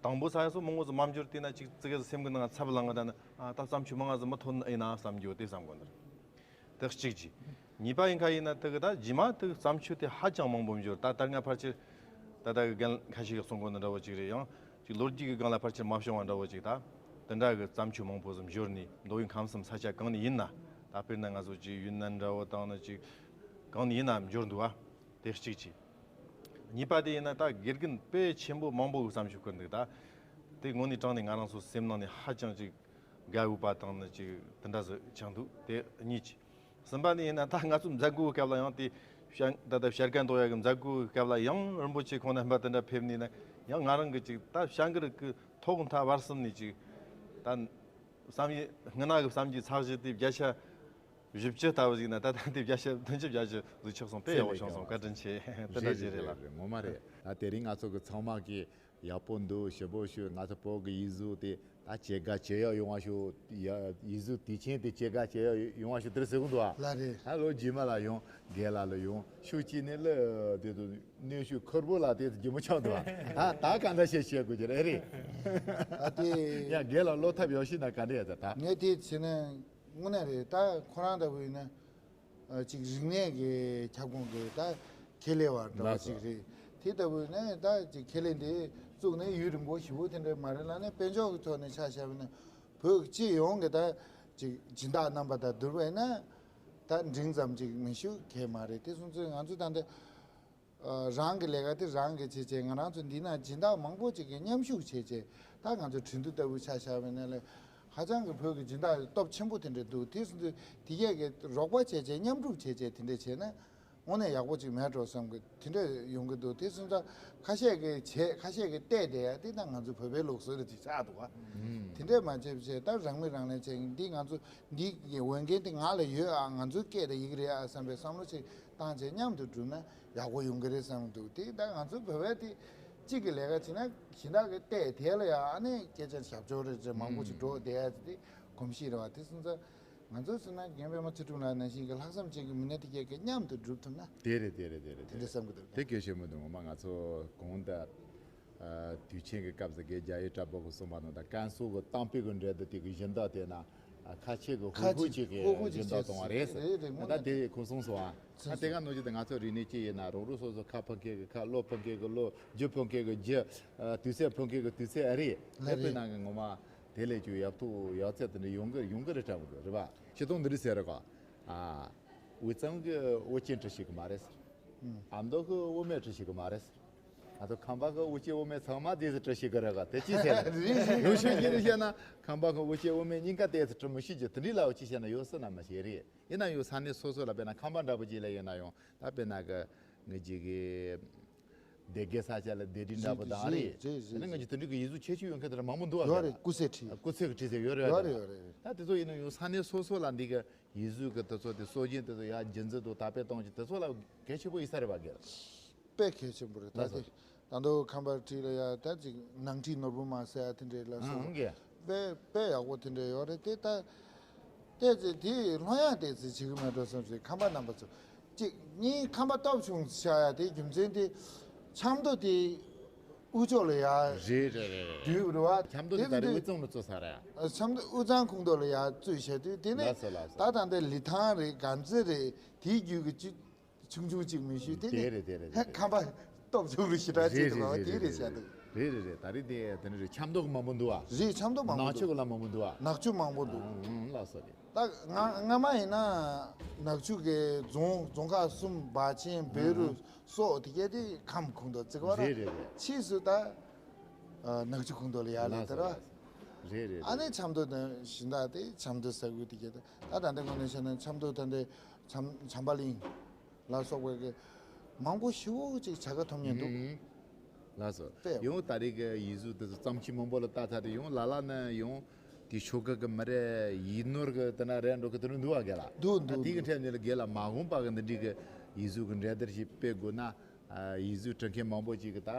དང་པོ་ས་ཡ་སོ་མང་པོ་ཟིག་མ་འབྱོར་དེ་ན་ཅིག་ཙི་གེ་ཟིག་སེམས་གི་ནང་ཚབ་ལངས་གི་ད་ནི། ཨ། ད་བརྩམས་ཆོས་མང་ང་ཟིག་མི་ཐོན་ཨེ་ན་བསམ་རྒྱུ་དེ་བསམ་གོ་ནི་རེད། དེ་གཅིག་གྱིས། གཉིས་པ་ཡིན་ཁ་ཡིན་ན་དེ་གི་ད་རྗེས་མ་དེ་གི་བརྩམས་ཆོས་དེ་ཧ་ཅང་མང་པོ་འབྱོར། ད་ད་སྔ་ཕལ་ཆེར་ད་ལྟ་གི་རྒན་ཁ་ཤས་ཀྱིས་གསུང་གོ་ནི་འདྲ་བོ་ཅིག་རེད། ཡང་ཅིག་ལོ་རྒྱུས་ཀྱི་སྒང་ལ་ཕལ་ཆེར་མ་བྱུང་བ་འདྲ་བོ་ཅིག་ད་དེ་འདྲ་གི་བརྩམས་ཆོས་མང་པོ་ཟིག་འབྱོར་ནས་མདོ་དབུས་ཁམས་གསུམ་ས་ཆ་གང་ནས་ཡིན་ན། ད་དཔེར་ན་ང་ཚོ་ཅིག་ཡུན་ནན་འདྲ་བོ་དང་ནི་ཅིག་གང་ནས་ཡིན་ན་འབྱོར་འདུག་བ། དེ་གཅིག་གྱིས། གཉིས་པ་དེ་ཡིན་ན་ད་དགེ་རྒན་དཔེ་ཆེན་པོ་མང་པོ་གི་བརྩམས་ཆོས་བསྐུར་འདུག་ད་དེ་དངོས་གནས་དྲང་ནས་ང་རང་ཚོ་སེམས་ནང་ནས་ཧ་ཅང་ཅིག་དགའ་འོས་པ་དང་ནི་ཅིག་དེ་འདྲ་ཟིག་ཆགས་འདུག་དེ་གཉིས་ཀྱི། གསུམ་པ་ནི་ཡིན་ན་ད་ང་ཚོ་མཛད་སྒོའི་སྐབས་ལ་ཡང་དེ་བྱ་ད་ལྟ་བྱ་དགའ་འདོགས་ཡ་གི་མཛད་སྒོའི་སྐབས་ལ་ཡང་རིན་པོ་ཆེ་ཁོང་རྣམ་པ་དེ་འདྲ་ཕེབས་ནས་ན་ཡང་ང་རང་གི་ཅིག་ད་བྱ་འགུལ་གི་ཐོག་མཐའ་བར་གསུམ་ནས་ཅིག་ད་བསམ་ཡས་སྔ་ན་གི་བསམ་རྒྱུའི་ཚགས་གཞི་དེ་བརྒྱ་ཆ་བཞི་བཅུ་ལྟ་བུ་ཞིག་ན་ད་ལྟ་དེ་བརྒྱ་ཆ་བདུན་ཅུ་བརྒྱད་ཅུ་ལུས་ཆགས་སོང་། དཔེ་ཡག་པོ་བྱུང་སོང་། བཀའ་དྲིན་ཆེ། དེ་འདྲ་ཞིག་རེད་ལ། རེད་རེད། ངོ་མ་རེད། ད་དེ་རིང་ང་ཚོ་གི་ཚང་མ་གི་ཡག་པོ་འདུག་ཞེ་པོ་ཞུ། ང་ཚོ་བོད་ཀྱི་ཡིག་གཟུགས་དེ་ད་ཇེ་དགའ་ཇེ་ཡག་ཡོང་བ་ཞུ། ཡ་ཡིག་གཟུགས་དུས་ཆེན་དེ་ཇེ་དགའ་ཇེ་ཡག་ཡོང་བ་ཞུ་དེ་རེད་ཟེར་གི་འདུག་ཨ། ལགས་རེད། ད་ལོ་རྗེས་མ་ལ་ཡོང་། རྒན་ལགས་ལ་ཡོང་། ཤུགས་ཅིག་ནས་ལ་དེ་ཚོ་གནོན་ཤུགས་ཁུར་པོ་ལ་དེ་ཚོ་རྒྱུ་མ་ཆགས་འདུག་ཨ། ད་ད་ག་འདྲ་བཤད་བཤད་དགོས་ཀྱི་རེད། རེད། ད་དེ་ཡ་རྒན་ལགས་བློ་ཐབས་ཡག་ཤོས་ན་ག་འདྲ་ཡ། ད་ད་ངས་དེ་བྱས་ན། དངོས་གནས་རེད། ད་ཁོ་རང་ལྟ་བུ་ཡིན་ན། ཨ། ཅིག་རིག་གནས་ཀྱི་ཁྱབ་ཁོངས་ཀྱི་ད་ཁྱད་ལས་པ་འདྲ་བ་ཅིག་རེད། དེ་ལྟ་བུ་ཡིན་ན་ད་ཅིག་ཁྱད་ལས་འདི་བཙུགས་ནས་ཡུན་རིང་པོ་ཞེ་པོ་དེ་འདྲ་མ་རེད་ལ། ནས་དཔལ་འབྱོར་གྱི་ཐོག་ནས་ཆ་བཞག་པ་ཡིན་ན་བོད་ཀྱི་སྤྱི་ཡོངས་ཀྱི་ད་ཅིག་སྦྱིན་བདག་རྣམ་པ་དང་བསྡུར་བ་ཡིན་ན་ད་འབྲིང་ཙམ་ཅིག་མི་ཞུ་གལ་མ་རེད། དེ་སོང་ཙང་ང་ཚོ་ད་འདི། ཨ། རང་གི་ལས་ཀ་དེ་རང་གིས་བྱས་བྱས། ང་རང་ཚོ་འདི་ན་སྦྱིན་བདག་མང་པོ་ཅིག་གིས་མཉམ་ཞུགས་བྱས་བྱས། ད་ང་ཚོ་ཁྲིན་ཏུའུ་ལྟ་བུ་ཆ་བཞག་པ་ཡིན་ན་ལས་ཧ་ཅང་གི་བོད་ཀྱི་སྦྱིན་བདག་སྟོབས་ཆེན་པོ་དེ་འདྲ་འདུག་དེ་སོང་ཙང་དེ་གས་ཀྱིས་རོགས་པ་བྱས་བྱས་མཉམ་སྒྲུབ་བྱས་བྱས་དེ་འདྲ་བྱས་ན་དངོས་གནས་ཡག་པོ་ཅིག་མེད་འགྲོ་བསམ་གི་དེ་འདྲ་ཡོང་གི་འདུག་དེ་སོང་ཙང་ཁ་ཤས་ཀྱིས་བྱས། ཁ་ཤས་ཀྱིས་བལྟས་བསྡད་ཡ་དེ་ད་ང་ཚོ་བོད་པའི་ལུགས་སྲོལ་རེད། དེ་ཆགས་འདུག་ག་དེ་འདྲ་མ་བྱས་བྱས་ད་རང་མི་རང་ལས་བྱས། འདི་ང་ཚོ་འདི་གི་འོས་འགན་དེ་ང་ལ་ཡོད་ཨ། ང་ཚོའི་སྐད་དང་ཡི་གེ་རེད་ཨ་བསམ་པའི་བསམ་བློ་ཅིག་བཏང་བྱས་མཉམ་དུ་བསྒྲུབས་ན་ཡག་པོ་ཡོང་གི་རེད་བསམ་གྱི་འདུག་དེ་ད་ང་ཚོ་བོད་པའི་དེ་གཅིག་གི་ལས་ཀ་བྱེད་ན་གཞན་དག་གི་བལྟས་དེ་ལ་ཡང་ཨ་ནི་སྐད་ཆ་ཞབས་ཕྱོགས་རེ་རེ་མང་པོ་ཞིག་འགྲོ་བསྡད་ཡ་དེ་གོམས་གཤིས་རེད་བ། དེ་སོང་ཙང་ང་ཚོ་ཟེར་ན་རྒན་པད་མ་ཚུལ་ཁྲིམས་ལགས་ནང་བཞིན་གྱི་ལྷག་བསམ་ཅན་གྱི་མི་སྣ་དེ་གས་ཀྱིས་མཉམ་དུ་བསྒྲུབ་ཐུབ་ན། དེ་རེད་དེ་རེད་དེ་རེད། དེ་འདྲ་བསམ་གྱི་འདུག་དེ་གལ་ཆེན་པོ་འདུག་ངོ་མ་ང་ཚོ་གོང་དུ་དུས་ཆེན་གྱི་སྐབས་སུ་རྒན་རྒྱ་ཡེ་བཀྲ་བྷོ་གིས་གསུངས་པ་ནང་ད་ཀན་སུའུ་གི་གཏམ་དཔེ་གི་འགྲན་བསྡུར་དེ་གི་སྦྱིན་བདག་དེ་ན། ཁ་ཆེ་གི་ཁ་ཧུ་ཧུ་ཆེ་ཅིག་གི་ཁོ་ཁོ་ཅིག་སྦྱིན་བདག་གཏོང་བ་རེད་ཟེར། རེད་རེད། ད་ལྟ་དེ་ཁོ་གསུངས་སོང་ཨ། ད་དེ་ག་ནང་བཞིན་དུ་ང་ཚོ་རིག་གནས་ཅི་ཡིན་ན་རོགས་རོགས་སོ་སོ། ཁ་ཕ་མཁས་གི་ཁ། བློ་ཕ་མཁས་གི་བློ། རྒྱུ་ཕ་མཁས་གི་རྒྱུ། དུས་ཚོད་ཕ་མཁས་གི་དུས་ཚོད་ཨ་རེད། ལ་དེ་དཔེར་རེད། ན་གི་ངོ་མ་དེ་ལས་ཀྱང་ཡག་ཐུག་ཡག་ཚད་དེ་འདྲ་ཡོང་གི་ཡོང་གི་རེད་དྲན་གི་འདུག་རེད་པ། སྤྱིར་བཏང་འདི་འདྲ་ཟེར་རེད་ག་ཨ། དབུས་གཙང་གི་དབུ་ཅན་བྲི་ཤེས་གི་མ་རེད་ཟེར། ཨ་མདོ་གི་དབུ་མེད་བྲི་ཤེས་གི་མ་རེད་ཟེར། ང་ཚོ་ཁམས་པ་གི་དབུ་ཅན་དབུ་མེད་ཚང་མ་དེ་ཚོ་བྲི་ཤེས་གི་རེད་ག་དེ་ཅི་ཟེར་རེད། ཡོང་ཤོད་ཀྱི་རེད་བཤད་ན་ཁམས་པ་གི་དབུ་ཅན་དབུ་མེད་གཉིས་ཀ་དེ་ཚོ་བྲི་མི་ཤེས་ཀྱི་དེ་འདྲའི་ལ་བ་ཅི་བཤད་ན་ཡོད་སྲིད་ན་མ་ཤེས་རེད། ཡིན་ན་ཡང་ས་གནས་སོ་སོ་ལ་དཔེར་ན་ཁམས་པ་འདྲ་པོ་ཅིག་ལ་ཡིན་ན་ཡང་ད་དཔེར་ན་གི་ངེད་ཅིག་གི་སྡེ་དགེ་ས་ཆ་ལ་སྡེ་རིགས་འདྲ་པོ་དང་རེད། རེད་རེད། དེ་ནས་ངེད་ཅིག་དེ་འདྲ་གི་ཡིག་གཟུགས་ཁྱད་ཆོས་ཡོད་མཁན་དེ་འདྲ་མང་པོ་འདུག་བ། ཡོད་རེད། སྐུ་ཚེ་ཁྲི། སྐུ་ཚེ་གི་ཁྲི་ཟེར་ཡོད་རེད། ཡོད་རེད་ཡོད་རེད། ད་དེ་ཚོ་ཡིན་ན་ཡང་ས་གནས་སོ་སོ་ལ་འདི་གི་ཡིག་གཟུགས་ཀྱི་དེ་ཚོ་དེ་སྲོལ་རྒྱུན་དེ་ཚོ་ཡར་རྒྱུན་འཛིན་དང་དར་སྤེལ་གཏོང་རྒྱུ་དེ་ཚོ་ལ་གལ་ཆེན་པོ་ཡིན་ས་རེད་བ་རྒན། དཔེ་གལ་ཆེན་པོ་རེད། ད་ལགས་སོ། དེ་ད་དུང་ཁམས་པར་བྲིས་ལ་ཡ་ད་ཅིག་ནང་བྲིས་ནོར་བུ་མ་ཟེར་ཡ་དེ་འདྲས་ལ་སོགས་ཨང་གི་དཔེ་དཔེ་ཡག་པོ་དེ་འདྲས་ཡོད་རེད། དེ་ད་ལྟས་ཚེ་དེ་ལྷོད་ཡངས་ལྟས་ཚེ་བྱེད་ཀྱི་མེད་འགྲོ་བསམ་ཞིག་ཁམས་པ་རྣམ་པ་ཚོ་གཅིག་གཉིས་ཁམས་པ་སྟོབས་ཆུང་ཆགས་ཡ་དེ་རྒྱུ་མཚན་དེ་ཆབ་མདོ་དེ་དབུས་ཕྱོགས་ལ་ཡ་རེད་རེད་རེད་རེད། བསྡུས་རེད་བ། ཆབ་མདོ་དེ་དེ་ད་རེས་དབུས་གཙང་ལ་བཙུགས་ས་རེད། ཨ། ཆབ་མདོ་དབུས་གཙང་ཁོངས་གཏོགས་ལ་ཡ་བཙུགས་བྱས་དུས་དེ་ནས་ལགས་སོ་ལགས་སོ། ད་ད་ལྟ་ལི་ཐང་རེད། དཀར་མཛེས་རེད། དེའི་རྒྱུད་ཀྱི་ཆུ་ཆུང་ཆུང་གཅིག་མི་ཤེས་དེ་དེ་ནས་རེད་དེ་རེད་དེ་རེད། ཁམས་པ་སྟོབས་ཆུང་རུ་ཞེ་དྲག་ཅིག་རེད་རེད་བ། དེ་རེད་བྱ་འདུག་རེད་རེད་རེད། ད་རེས་དེ་དེ་ནས་རེད། ཆབ་མདོ་གི་མང་པོ་འདུག་ཨ། རེད། ཆབ་མདོ་མང་པོ་ནག་ཆུ་འདུག་གི་ལ་མང་པོ་འདུག་ཨ། ནག་ཆུ་མང་པོ་འདུག་ཨང་ལགས་སོ་རེད། ད་ང་སྔ་མ་ཡིན་ན་ནག་ཆུ་གི་རྫོང་རྫོང་ཁག་གསུམ་སྦ་ཆེན་བོད་རུ་སོགས་དེ་གས་དེ་ཁམས་ཁོངས་གཏོགས་བརྩི་གི་བ་ར། རེད་རེད་རེད། ཕྱིས་སུ་ད་ནག་ཆུ་ཁོངས་གཏོགས་ལ་ཡར་སླེབས་ད་ར། རེད་རེད་ཨ་རེད། ནི་ཆབ་མདོ་དང་གཞན་དག་དེ་ཆབ་མདོ་ས་ཁུལ་དེ་གས་དེ་ད་ད་ལྟ་ངོས་ནས་བཤད་ན་ཆབ་མདོ་ད་ལྟ་བྱམས་བྱམས་པ་གླིང་ལ་སོགས་པའི་གི་མང་པོ་ཞེ་པོ་ཅིག་བྱ་དགའ་ཐོབ་མཁན་འདུག་ཨུམ། ལགས་སོ། དཔེ་ཡོང་ད་རེས་ཀྱི་ཡིག་གཟུགས་དེ་ཚོ་བརྩམས་ཆོས་མང་པོ་ལ་ལྟ་ཚར་ཏེ་ཡོང་ལ་ལ་ནི་ཡོང་དེ་ཆོ་ག་གི་མི་རེད། ཡིག་ནོར་གི་དེ་ན་རེད་འགྲོ་གི་དེ་རུ་འདུག་བ་རྒན་ལགས། འདུག་ད་འདུག་དེ་གི་འདུག་འཕྲད་ནས་ལ་རྒན་ལགས་མ་འོངས་པ་གི་འདི་འདྲའི་གི་ཡིག་གཟུགས་གི་འགྲན་བསྡུར་ཞིག་སྤེལ་དགོས་ན་ཡིག་གཟུགས་འབྲི་མཁན་མང་པོ་ཅིག་གི་ད་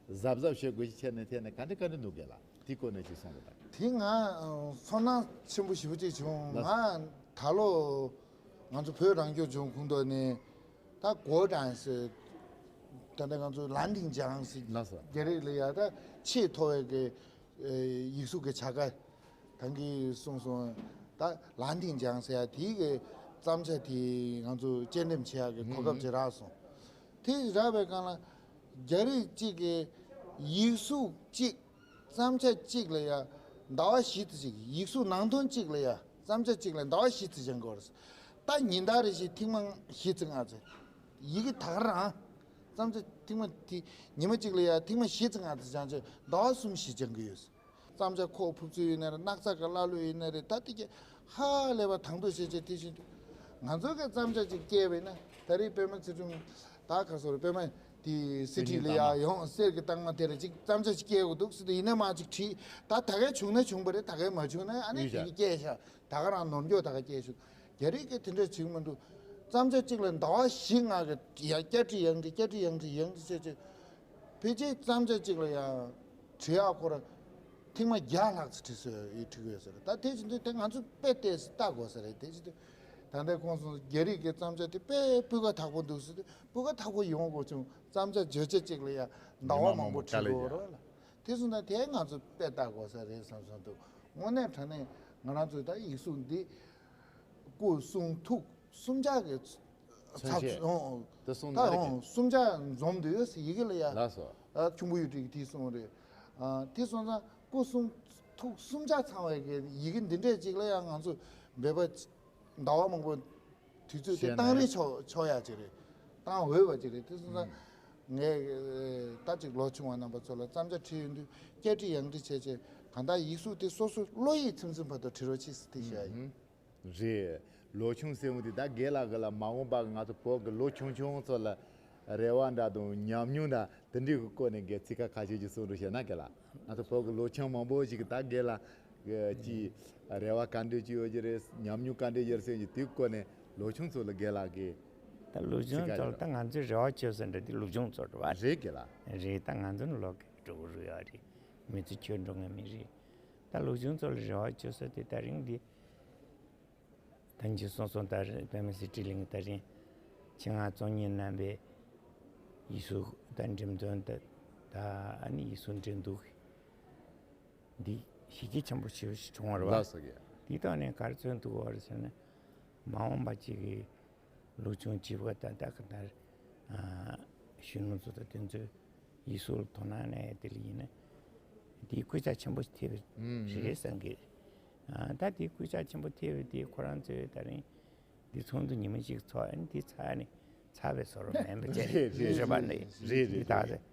གཟབ་གཟབ་བྱེད་དགོས་ཞེས་འཕྲད་ནས་འཕྲད་ནས་ག་འདྲ་ག་འདྲ་འདུག་རྒན་ལགས། དེ་སྐོར་ནས་ཅིག་གསུངས་དང་། དེ་ང་ཚོར་སྣང་ཆེན་པོ་ཞེ་པོ་ཅིག་བྱུང་། ལགས། ང་ད་ལོ་ང་ཚོ་བོད་རང་སྐྱོང་ལྗོངས་ཁོངས་གཏོགས་ནས་ད་གོ་ཀྲང་ཟེར། ད་ལྟ་ང་ཚོ་ལན་ཏིང་ཅང་ཟེར། ལགས་སོ། རྒྱ་རིགས་ལ་ཡ་ད་ཆེས་མཐོ་བའི་གི་ཡིག་གཟུགས་ཀྱི་བྱ་དགའ་ད་གིན་གསུངས་སོང་། ད་ལན་ཏིང་ཅང་ཟེར་ཡ་དེའི་གི་བརྩམས་བྱ་དེ་ང་ཚོ་དཔྱད་འདེམས་བྱེད་ཡ་གི་གོ་སྐབས་ཅིག་རག་སོང་། དེ་རག་པའི་སྒང་ལ་རྒྱ་རིགས་གཅིག་གིས་ཡིག་གཟུགས་གཅིག་བརྩམས་བྱ་གཅིག་ལ་ཡ་ཟླ་བ་བཞི་ཙམ་ཞིག་ཡིག་གཟུགས་ནང་དོན་གཅིག་ལ་ཡ་བརྩམས་བྱ་གཅིག་ལ་ཟླ་བ་བཞི་ཙམ་སྦྱང་དགོས་རེད། ད་ཉིན་ལྟར་རེ་བཞིན་ཐེངས་མ་བཞི་ཙམ་ལྔ་ཙམ་ཡི་གེ་ད་ག་རང་བརྩམས་བྱ་ཐེངས་མ་དེ་ཉི་མ་གཅིག་ལ་ཡ་ཐེངས་མ་བཞི་ཙམ་ལྔ་ཙམ་སྦྱང་བྱས་ཟླ་བ་གསུམ་བཞི་སྦྱང་གི་ཡོད། བརྩམས་བྱ་ཁོག་ཕུབ་ཚུལ་ཡིན་ན་རེད། སྣག་ཚ་གི་ཀླ་ཀློ་ཡིན་ན་རེད། ད་དེ་གས་ཧ་ལས་པ་དང་དུ་བྱེད་བྱེད་དེ་བཞིན་དུ་ང་ཚོ་གི་བརྩམས་བྱ་ཅིག་སྐྱེལ་བས་ན་ད་རེས་པད་མ་ཚེ་རིང་ད་ག་སོ་རེད། པད་མ་དེ་སི་ཊི་ལ་ཡ་ཡོང་གསེར་གྱི་རྟགས་མ་དེ་རེད། ཅིག་བརྩམས་བྱ་ཅིག་སྐྱེལ་དགོས་འདུག་ཟེར་དུས་ཡིན་ན་མ་ཅིག་བྲིས། ད་ད་གས་བྱུང་ན་བྱུང་བ་རེད། ད་གས་མ་བྱུང་ན་ཨ་ནི་ཡོད་དེ་ཤག་གས་སྐྱེལ་ཤག་ད་ག་རང་ནོར་འགྱོག་ད་ག་སྐྱེལ་ཤག་རྒྱ་རིགས་ཀྱི་དེ་འདྲ་བྱེད་མི་འདུག་བརྩམས་བྱ་གཅིག་ལ་ཟླ་བ་བཞི་ལྔ་གི་ཡང་བསྐྱར་བྲིས་ཡང་བྲིས་བསྐྱར་བྲིས་ཡང་བྲིས་ཡང་བྲིས་བྱས་བྱས། ཕལ་ཆེར་བརྩམས་བྱ་གཅིག་ལ་ཡང་བྲིས་ཡག་ཁོ་ར་ཐེངས་མ་བརྒྱ་ལྷག་ཙམ་བྲིས་སོང་ཡོད་བྲིས་ཡོད་ཟེར། ད་དེ་བཞིན་དུ་དེ་ང་ཚོ་དཔེ་ལྟས་སུ་ལྟ་དགོས་ས་རེད། དེ་བཞིན་དུ་ད་ལྟའི་ཁོང་ཚོ་རྒྱ་རིགས་ཀྱི་བརྩམས་བྱ་དེ་དཔེ་སྤུས་ཀ་དག་པོ་འདུག་ཟེར་དུས་སྤུས་ཀ་དག་པོ་ཡོང་དགོས་བྱུང་། བརྩམས་བྱ་བརྗོད་བྱ་གཅིག་ལ་ཡང་ཟླ་བ་མང་པོ་བྲིས་དགོས་རེད་ལ། དེ་སོང་ཙང་དེ་ང་ཚོ་དཔེ་ལྟ་དགོས་ས་རེད་བསམ་བསམ་འདུག་དངོས་གནས་དྲང་གནས་ང་རང་ཚོའི་ད་ཡིག་གཟུགས་འདི་སྐུ་གསུང་ཐུགས་གསུམ་ཆ་གི་མཚོན་བྱེད། ཚབ་ཨོ། དེ་གསུང་ད་ན་རེ་ཨོ་གི་གསུམ་ཆ་འཛོམས་འདུག་ཡིག་གེ་ལ་ཡ། ལགས་སོ། ཨ། ཁྱུང་པོ་གཡུ་ཁྲི་གི་དེ་གསུང་རེད། ཨ། དེ་སོང་ཙང་སྐུ་གསུང་ཐུགས་གསུམ་ཆ་ཚང་བའི་གི་ཡི་གེ་འདི་འདྲས་ཅིག་ལ་ཡང་ང་ཚོ་འབད་པ་ཟླ་བ་མང་པོ་དུས་ཚོད་དེ་བཏང་རེས་ཆོག་ཆོག་ཡ་ཅིག་རེད། བཏང་འོས་པ་ཅིག་རེད། དེ་སོང་ཙང་ངས་ད་ཅིག་ལོ་ཆུང་བ་རྣམ་པ་ཚོ་ལ་བརྩམས་བྱ་བྲིས་ཡོང་དུས་བསྐྱར་བྲིས་ཡང་བྲིས་བྱས་བྱས་གང་ལྟར་ཡིག་གཟུགས་དེ་སོ་སོ་བློ་ཡིད་ཚིམ་ཚིམ་བར་དུ་བྲི་རོགས་གྱིས་ཟེར་དེ་བཤད་ཡ་ཡིན། རེད། ལོ་ཆུང་ཟེར་འོང་དུས་ད་རྒན་ལགས་ཀྱི་ལ་མ་འོངས་པ་གི་ང་ཚོ་བོད་ཀྱི་ལོ་ཆུང་ཆུང་ཚོ་ལ་རེ་བ་འདྲ་དང་ཉམས་མྱོང་འདྲ་དེ་འདྲའི་གི་སྐོར་ནས་རྒན་ཚིག་ཁ་ཁ་ཤས་ཅིག་གསུང་རོགས་བྱས་ན་རྒན་ལགས། ང་ཚོ་བོད་ཀྱི་ལོ་ཆུང་མང་པོ་ཞིག་གི་ད་རྒན་ལགས་ཀྱི་ཅིག་རེ་བ་ག་འདྲ་ཅིག་ཡོད་ཀྱི་རེད། ཉམས་མྱོང་ག་འདྲ་ཡོད་ཟེར་གྱི་དེའི་སྐོར་ནས་ལོ་ཆུང་ཚོ་ལ་རྒན་ལགས་ཀྱི་ད་ལོ་ཆུང་ཚོ་ལ་ད་ང་ཚོས་རེ་བ་བཅོལ་ས་འདྲ་དེ་ལོ་ཆུང་ཚོ་རེད་བ། རེད་རྒན་ལགས། རེད། ད་ང་ཚོ་ནི་ལོ་གི་འགྲོ་གི་རེད་ཡ་རེད། མི་ཚེ་འཁྱོལ་འགྲོ་མཁན་མི་རེད། ད་ལོ་ཆུང་ཚོ་ལ་རེ་བ་བཅོལ་ས་དེ་ད་རིང་འདི། ད་འཇུ་སོང་སོང་ད་རེས་པད་མ་སི་ཊི་གླིང་ད་རིང་ཆེད་མངགས་གཙོ་གཉེར་རྣམ་པས་ཡིག་གཟུགས་ད་འགྲེམས་སྟོན་ད་ད་ཨ་ནི་ཡིག་གཟུགས་འགྲན་བསྡུར་འདི་གཞི་རྒྱ་ཆེན་པོ་ཞེ་པོ་ཞིག་བྱུང་བ་རེད་བ། ལགས་སོ་རྒན། དེའི་ཐོག་ནས་ག་རེ་མཚོན་ཐུབ་ཀྱི་ཡོད་རེད་ཟེར་ན། མ་འོངས་པ་ཅིག་གི་ལོ་ཆུང་བྱིས་པ་དང་ད་ག་ནང་གཞོན་ནུ་ཚོ་དང་དེ་ཚོས་ཡིག་གཟུགས་ལ་དོ་སྣང་གནང་ཡ་དེ་ལ་ཡིན་ན། དེའི་སྐུལ་ལྕག་ཆེན་པོ་ཐེབས་རེད་བསམ་གི། ཨ། ད་དེའི་སྐུལ་ལྕག་ཆེན་པོ་ཐེབས་པ་དེ་ཁོ་རང་ཚོས་ད་རིང་འདི་ཚོགས་འདུ་ཉི་མ་གཅིག་ཚོགས། ཨ་ནི་དེ་ཚར་ནས་ཚར་བའི་བཟོ་འདྲ་མིན་པ་བྱས། རེད་རེད། རེད་པ། ནི་རེད་རེད། འདི་ད་རེད།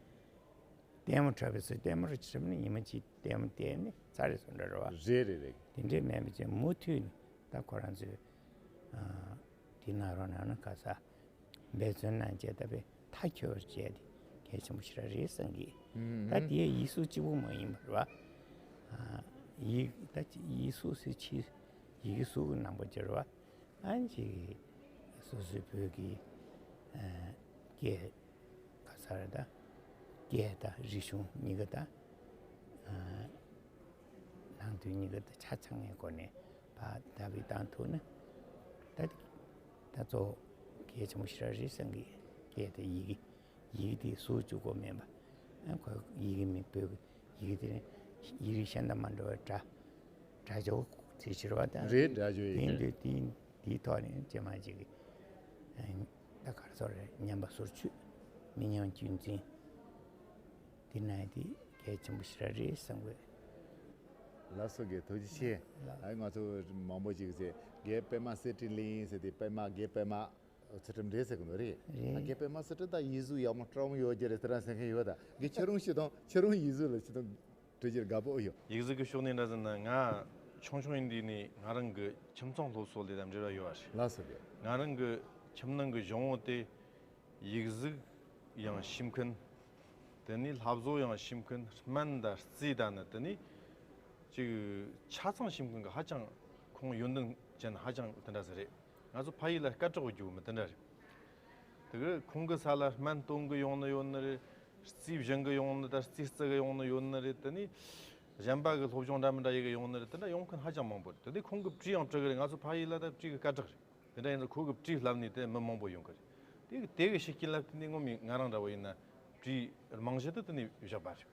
ལྟད་མོ་འཁྲབ་པའི་ཚོ་ལྟད་མོ་རེ་བྱས་ནས་ཉི་མ་གཅིག་ལྟད་མོ་བལྟས་ནས་ཚར་རེ་བཟོ་འདྲ་རེད་པ། རེད་རེད་རེད། དེ་འདྲའི་མིན་པ་བྱས་མུ་མཐུད་ནས་ད་ཁོ་རང་ཚོས། ཨ། དེ་གནང་རོགས་གནང་ན་ག་ས་འབད་བརྩོན་གནང་བྱས་ད་དཔེ་མཐའ་འཁྱོལ་བར་བྱས་ཏེ་གལ་ཆེན་པོ་ཞེ་དྲག་རེད་བསམ་གི། ཨུམ། ད་དེ་ཡིག་གཟུགས་གཅིག་པུ་མ་ཡིན་པ་རེད་པ། ཨ། ཡིག་ད་ཡིག་གཟུགས་ཟེར་ཕྱིར་ཡི་གེ་གཟུགས་ཀྱི་རྣམ་པ་ཅིག་རེད་པ། ཨ་ནི་ཅིག་སོ་སོའི་བོད་ཀྱི། ཨ། སྐད། ག་ས་རེད། ད་སྐད་དང་རིག་གཞུང་གཉིས་ཀ་དང་། ཨ། ནང་དོན་གཉིས་ཀ་དང་ཆ་ཚང་བའི་སྒོ་ནས་ཕར་དར་སྤེལ་བཏང་ཐུབ་ན། ད་ད་གཙོ་བོ་གལ་ཆེན་པོ་ཞེ་དྲག་རེད་བསམ་གི། སྐད་དང་ཡི་གེ། ཡི་གེ་དེ་གཟུགས་གཅིག་པོ་མིན་པ། ཨ། ཁོ་ཡི་གེ་མིན་པའི་ཡི་གེ་དེ་ནི་ཡིག་རིགས་གཞན་དང་མ་འདྲ་བའི་སྒྲ། སྒྲ་སྦྱོར་དེ་ཕྱིར་བ་དང་། རེད། སྒྲ་སྦྱོར་ཡི་གེ། དེ་འདྲ་དེ། དེའི་ཐོག་ནས་རྗེས་མ་ཅིག་གི། ཨ། ད་ག་རེ་ཟེར་རེད། ཉམས་པ་སོར་ཆུད། མི་ཉམས་རྒྱུན་འཛིན། དེ་གནང་ཡ་དེ་གལ་ཆེན་པོ་ཞེ་དྲག་རེད་བསམ་གི། ལགས་སོ། རྒན་ཐུགས་རྗེ་ཆེ། ལགས། ཨ། ང་ཚོ་མང་པོ་ཅིག་ཟེར། རྒན་པད་མ་གསེར་ཁྲི་གླིང་ཟེར་དེ། པད་མ། རྒན་པད་མ་ཚུལ་ཁྲིམས་རེད་ཟེར་གི་འདུག། རེད། རེད། ཨ། རྒན་པད་མ་ཚུལ་ཁྲིམས་ད་ཡིག་གཟུགས་ཡག་མོ་སྤྲང་མོ་ཡོད་ཀྱི་རེད་ཟེར་ར་ཟེར་མཁན་ཡོད་ད། རྒན་ཁྱེད་རང་ཤི་དང་། ཁྱེད་རང་ཡིག་གཟུགས་ལ་ཤི་དང་། དྲི་རྒྱུར་དགའ་པོ་ཡོད། ཡིག་གཟུགས་ཀྱི་ཕྱོགས་ནས་འདྲ་ཟེར་ན། ང་ཆུང་ཆུང་ཡིན་དུས་ནས་ང་རང་གི་ཁྱིམ་ཚང་སློབ་གསོ་ལས་དང་འབྲེལ་བ་ཡོད་པ་རེད། ལགས་སོ། རྒན། ང་རང་གི་ཁྱིམ་ནང་གི་གཞུང་བོ་དེ་ཡིག་གཟུགས་ཡང་ཤེས་མཁན། དེ་ནས་ལྷ་བཟོ་ཡང་ཤེས་མཁན། སྨན་དང་རྩིས་དང་ནི། དེ་ནས་ཅིག་ཆ་ཚང་ཤེས་མཁན་གྱི་ཧ་ཅང་ཁོང་ཡོན་ཏན་ཅན་ཧ་ཅང་དེ་འདྲ་ཟིག་རེད། ང་ཚོ་ཕ་ཡུལ་ལ་སྐད་གྲགས་ཡོད་རྒྱུ་མི་དེ་འདྲ་རེད། དེ་གི་ཁོང་གི་ས་ལ་སྨན་གཏོང་གི་ཡོང་ནི་ཡོད་ནི་རེད། རྩིས་སྦྱང་གི་ཡོང་ནི་དང་རྩིས་རྩི་གི་ཡོང་ནི་ཡོད་ནི་རེད། དེ་ནས་གཞན་པ་གི་སློབ་སྦྱོང་འདྲ་མི་འདྲ་ཡེ་གི་ཡོང་ནི་རེད། དེ་འདྲ་ཡོང་མཁན་ཧ་ཅང་མང་པོ་རེད། དེ་ནས་ཁོང་གི་བྲིས་ཡང་འབྲི་གི་རེད། ང་ཚོ་ཕ་ཡུལ་ལ་ད་བྲིས་གི་སྐད་གྲགས་རེད། དེ་འདྲ་ཡིན་ཙང་ཁོ་གི་བྲིས་བསླབ་ནས་དེ་མི་མང་པོ་ཡོང་གི་རེད། དེ་གི་དེ་གི་ཤུགས་རྐྱེན་ལ་བརྟེན་ནས་ངོ་མ་ང་རང་འདྲ་བོ་ཡིན་ན་བྲིས་རྨང་གཞི་དེ་དེ་ནས་བཞག་པ་རེད།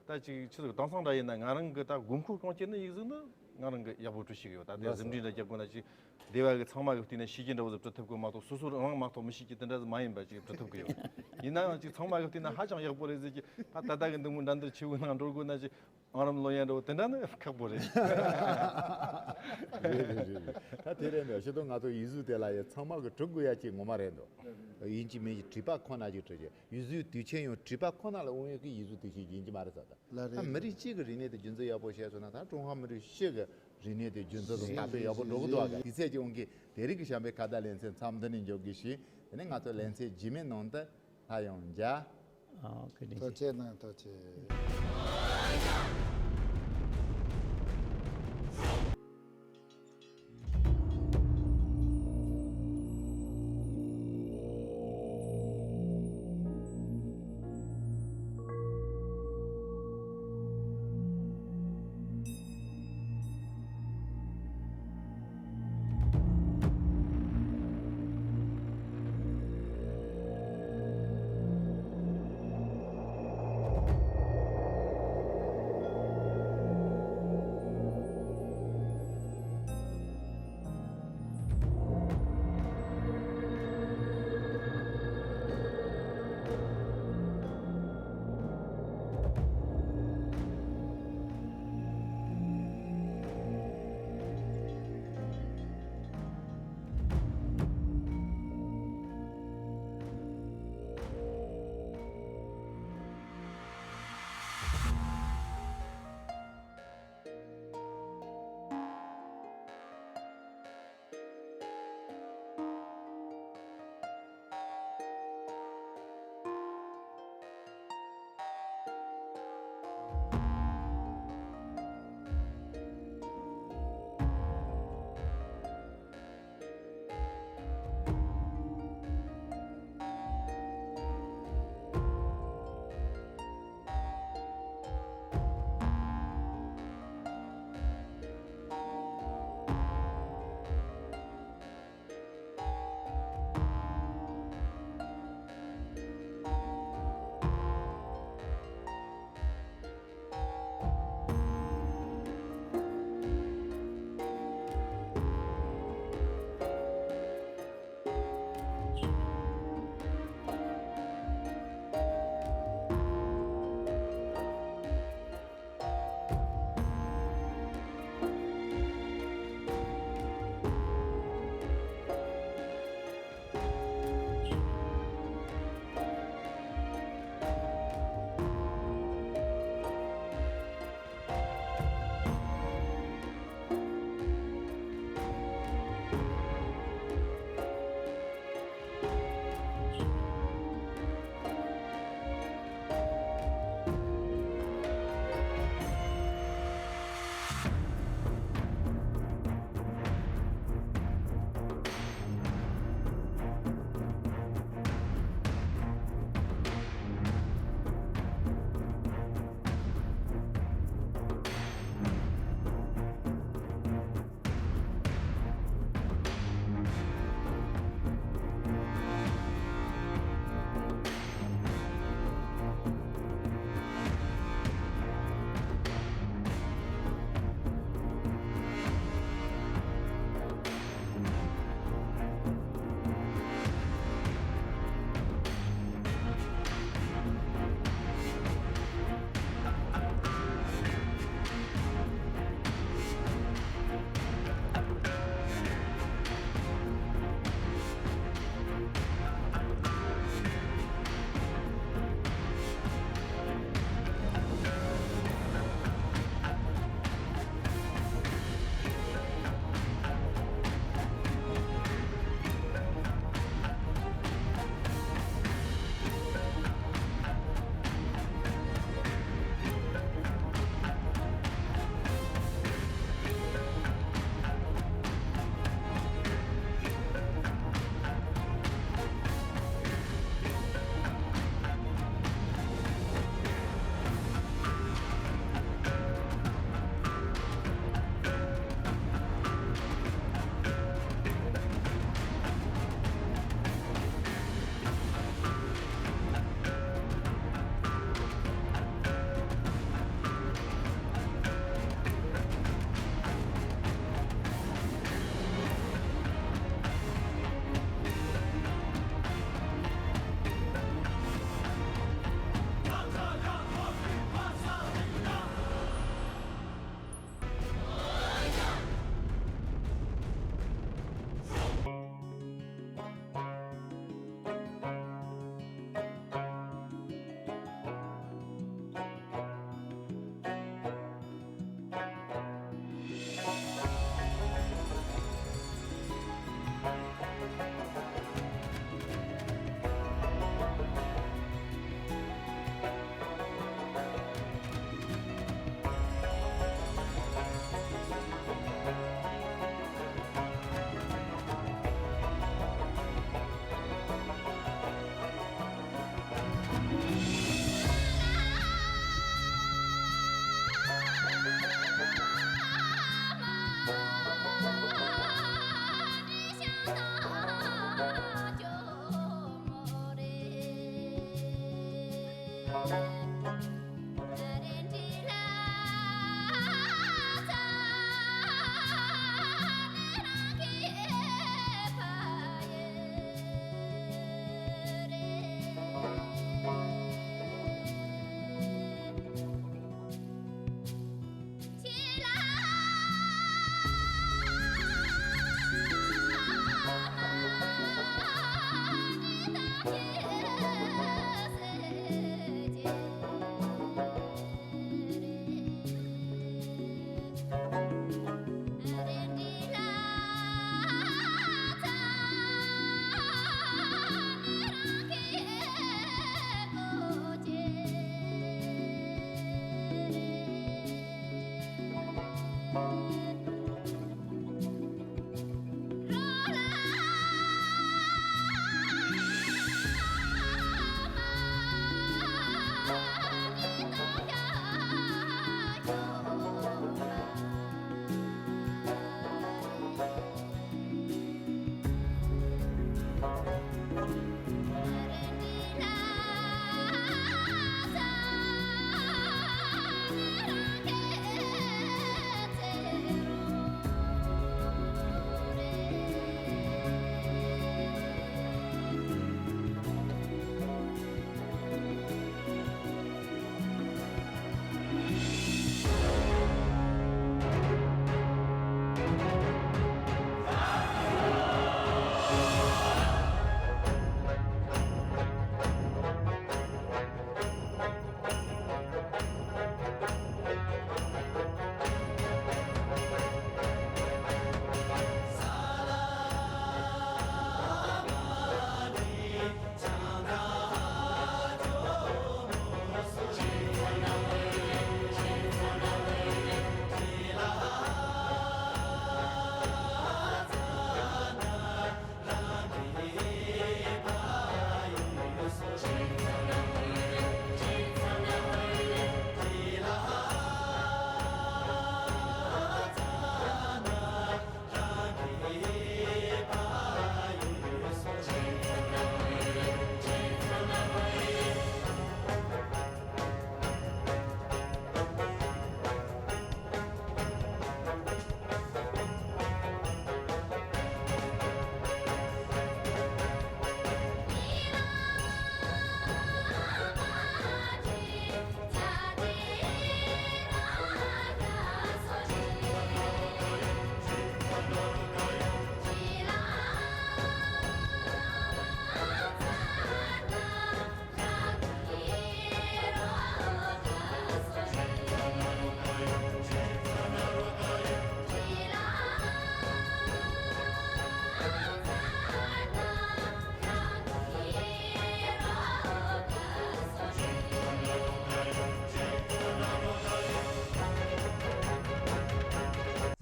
ད་ཅིག་ཆི་ཟིག་དེང་སང་འདྲ་ཡིན་ན་ང་རང་གི་ད་དགོས་མཁོ་རྐང་རྐྱེན་ནི་ཡིག་གཟུགས་ནི་ང་རང་གི་ཡག་པོ་བྲིས་ཤེས་ཀྱི་ཡོད། ད་དེ་ལགས་སོ། གཟིམ་འདྲི་འདྲ་རྒྱག་དགོས་ན་ཅིག་སྡེ་བ་གི་ཚང་མ་གི་བལྟས་ན་ཤེས་ཀྱི་འདྲ་བོ་ཟིག་བྲི་ཐུབ་གི་མ་གཏོགས། སོ་སོ་རང་མ་གཏོགས་མི་ཤེས་ཀྱི་དེ་འདྲ་ཟིག་མ་ཡིན་པ་ཅིག་བྲི་ཐུབ་གི་ཡོད། ཡིན་ན་ཡང་ཅིག་ཚང་མ་གི་བལྟས་ན་ཧ་ཅང་ཡག་པོ་རེད་ཟེར་གྱི། ད་ད་ལྟ་གི་འདི་མོ་འགྲན་བསྡུར་ཆེ་བོའི་ནང་འགྲོ་དགོས་ན་ཅིག་ཨང་རིམ་ལོན་ཡ་འདྲ་བོ་དེ་འདྲ་ནི་ཁག་པོ་རེད། རེད་རེད་རེད་རེད། ད་དེ་རེད་འདུག། ཤི་དོ་ང་ཚོ་ཡིག་གཟུགས་དེ་ལ་ཡ་ཚང་མ་གི་འབྲི་དགོས་ཡ་ཅིག་ངོ་མ་རེད་འདུག། ཡིན་གཅིག་མིན་གཅིག་བྲིས་པ་ཁོ་ན་ཅིག་བྲི་རྒྱུ། ཡིག་གཟུགས་དུས་ཆེན་ཡང་བྲིས་པ་ཁོ་ན་ལ་དབང་ཡོད་ཀྱི་ཡིག་གཟུགས་དུས་ཆེན་ཡིན་གྱི་མ་རེད་ཟེར་ད། ལ་རེད། ད་མི་རིགས་གཅིག་གི་རིག་གནས་དེ་རྒྱུན་འཛིན་ཡག་པོ་བྱས་སོང་ན། ད་ཀྲུང་ཧྭ་མི་རིགས་སྤྱི་གི་རིག་གནས་དེ་རྒྱུན་འཛིན་དང་དར་སྤེལ་ཡག་པོ་འགྲོ་གི་འདུག་ག། དེ་ཚད་ཀྱི་དབང་གིས་དེ་རིང་གི་བྱམས་པའི་ཁ་བརྡ་ལེ་ཚན་མཚམས་འདི་ནས་འཇོག་གི་ཞིག། དེ་ནས་ང་ཚོ་ལེ་ཚན་རྗེས་མའི་ནང་དུ་སླར་ཡང་མཇལ། ཨོ། བཀའ་དྲིན་ཆེ། ཐུགས་རྗེ་གནང་། ཐུགས་རྗེ་ཆེ།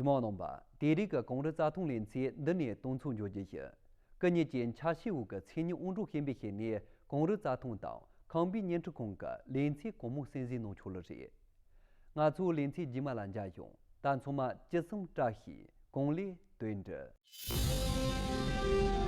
གཟིགས་མོ་རྣམ་པ། དེ་རིང་གི་གངས་རི་རྩྭ་ཐང་ལེ་ཚན་འདི་ནས་དོན་ཚན་འཇོག་རྒྱུ་ཡིན། སྐུ་ཉིད་ཀྱི་འཆར་གཞིའི་འོག་གི་མཚན་ཉིད་དབང་སྒྲུབ་ཞུས་པའི་ཞལ་ནས་གངས་རི་རྩྭ་ཐང་དང་ཁང་པའི་བརྙན་འཕྲིན་ཁང་གི་ལེ་ཚན་གང་མང་གསན་གཟིགས་གནང་ཆོག་ལེ་རེད། ང་ཚོའི་ལེ་ཚན་རྗེས་མ་ལ་མཇལ་ཡོང་། ད་ཚང་མ་ཅི་བསམ་བཀྲ་ཤིས། གང་ལེགས་དོན་འགྲུབ།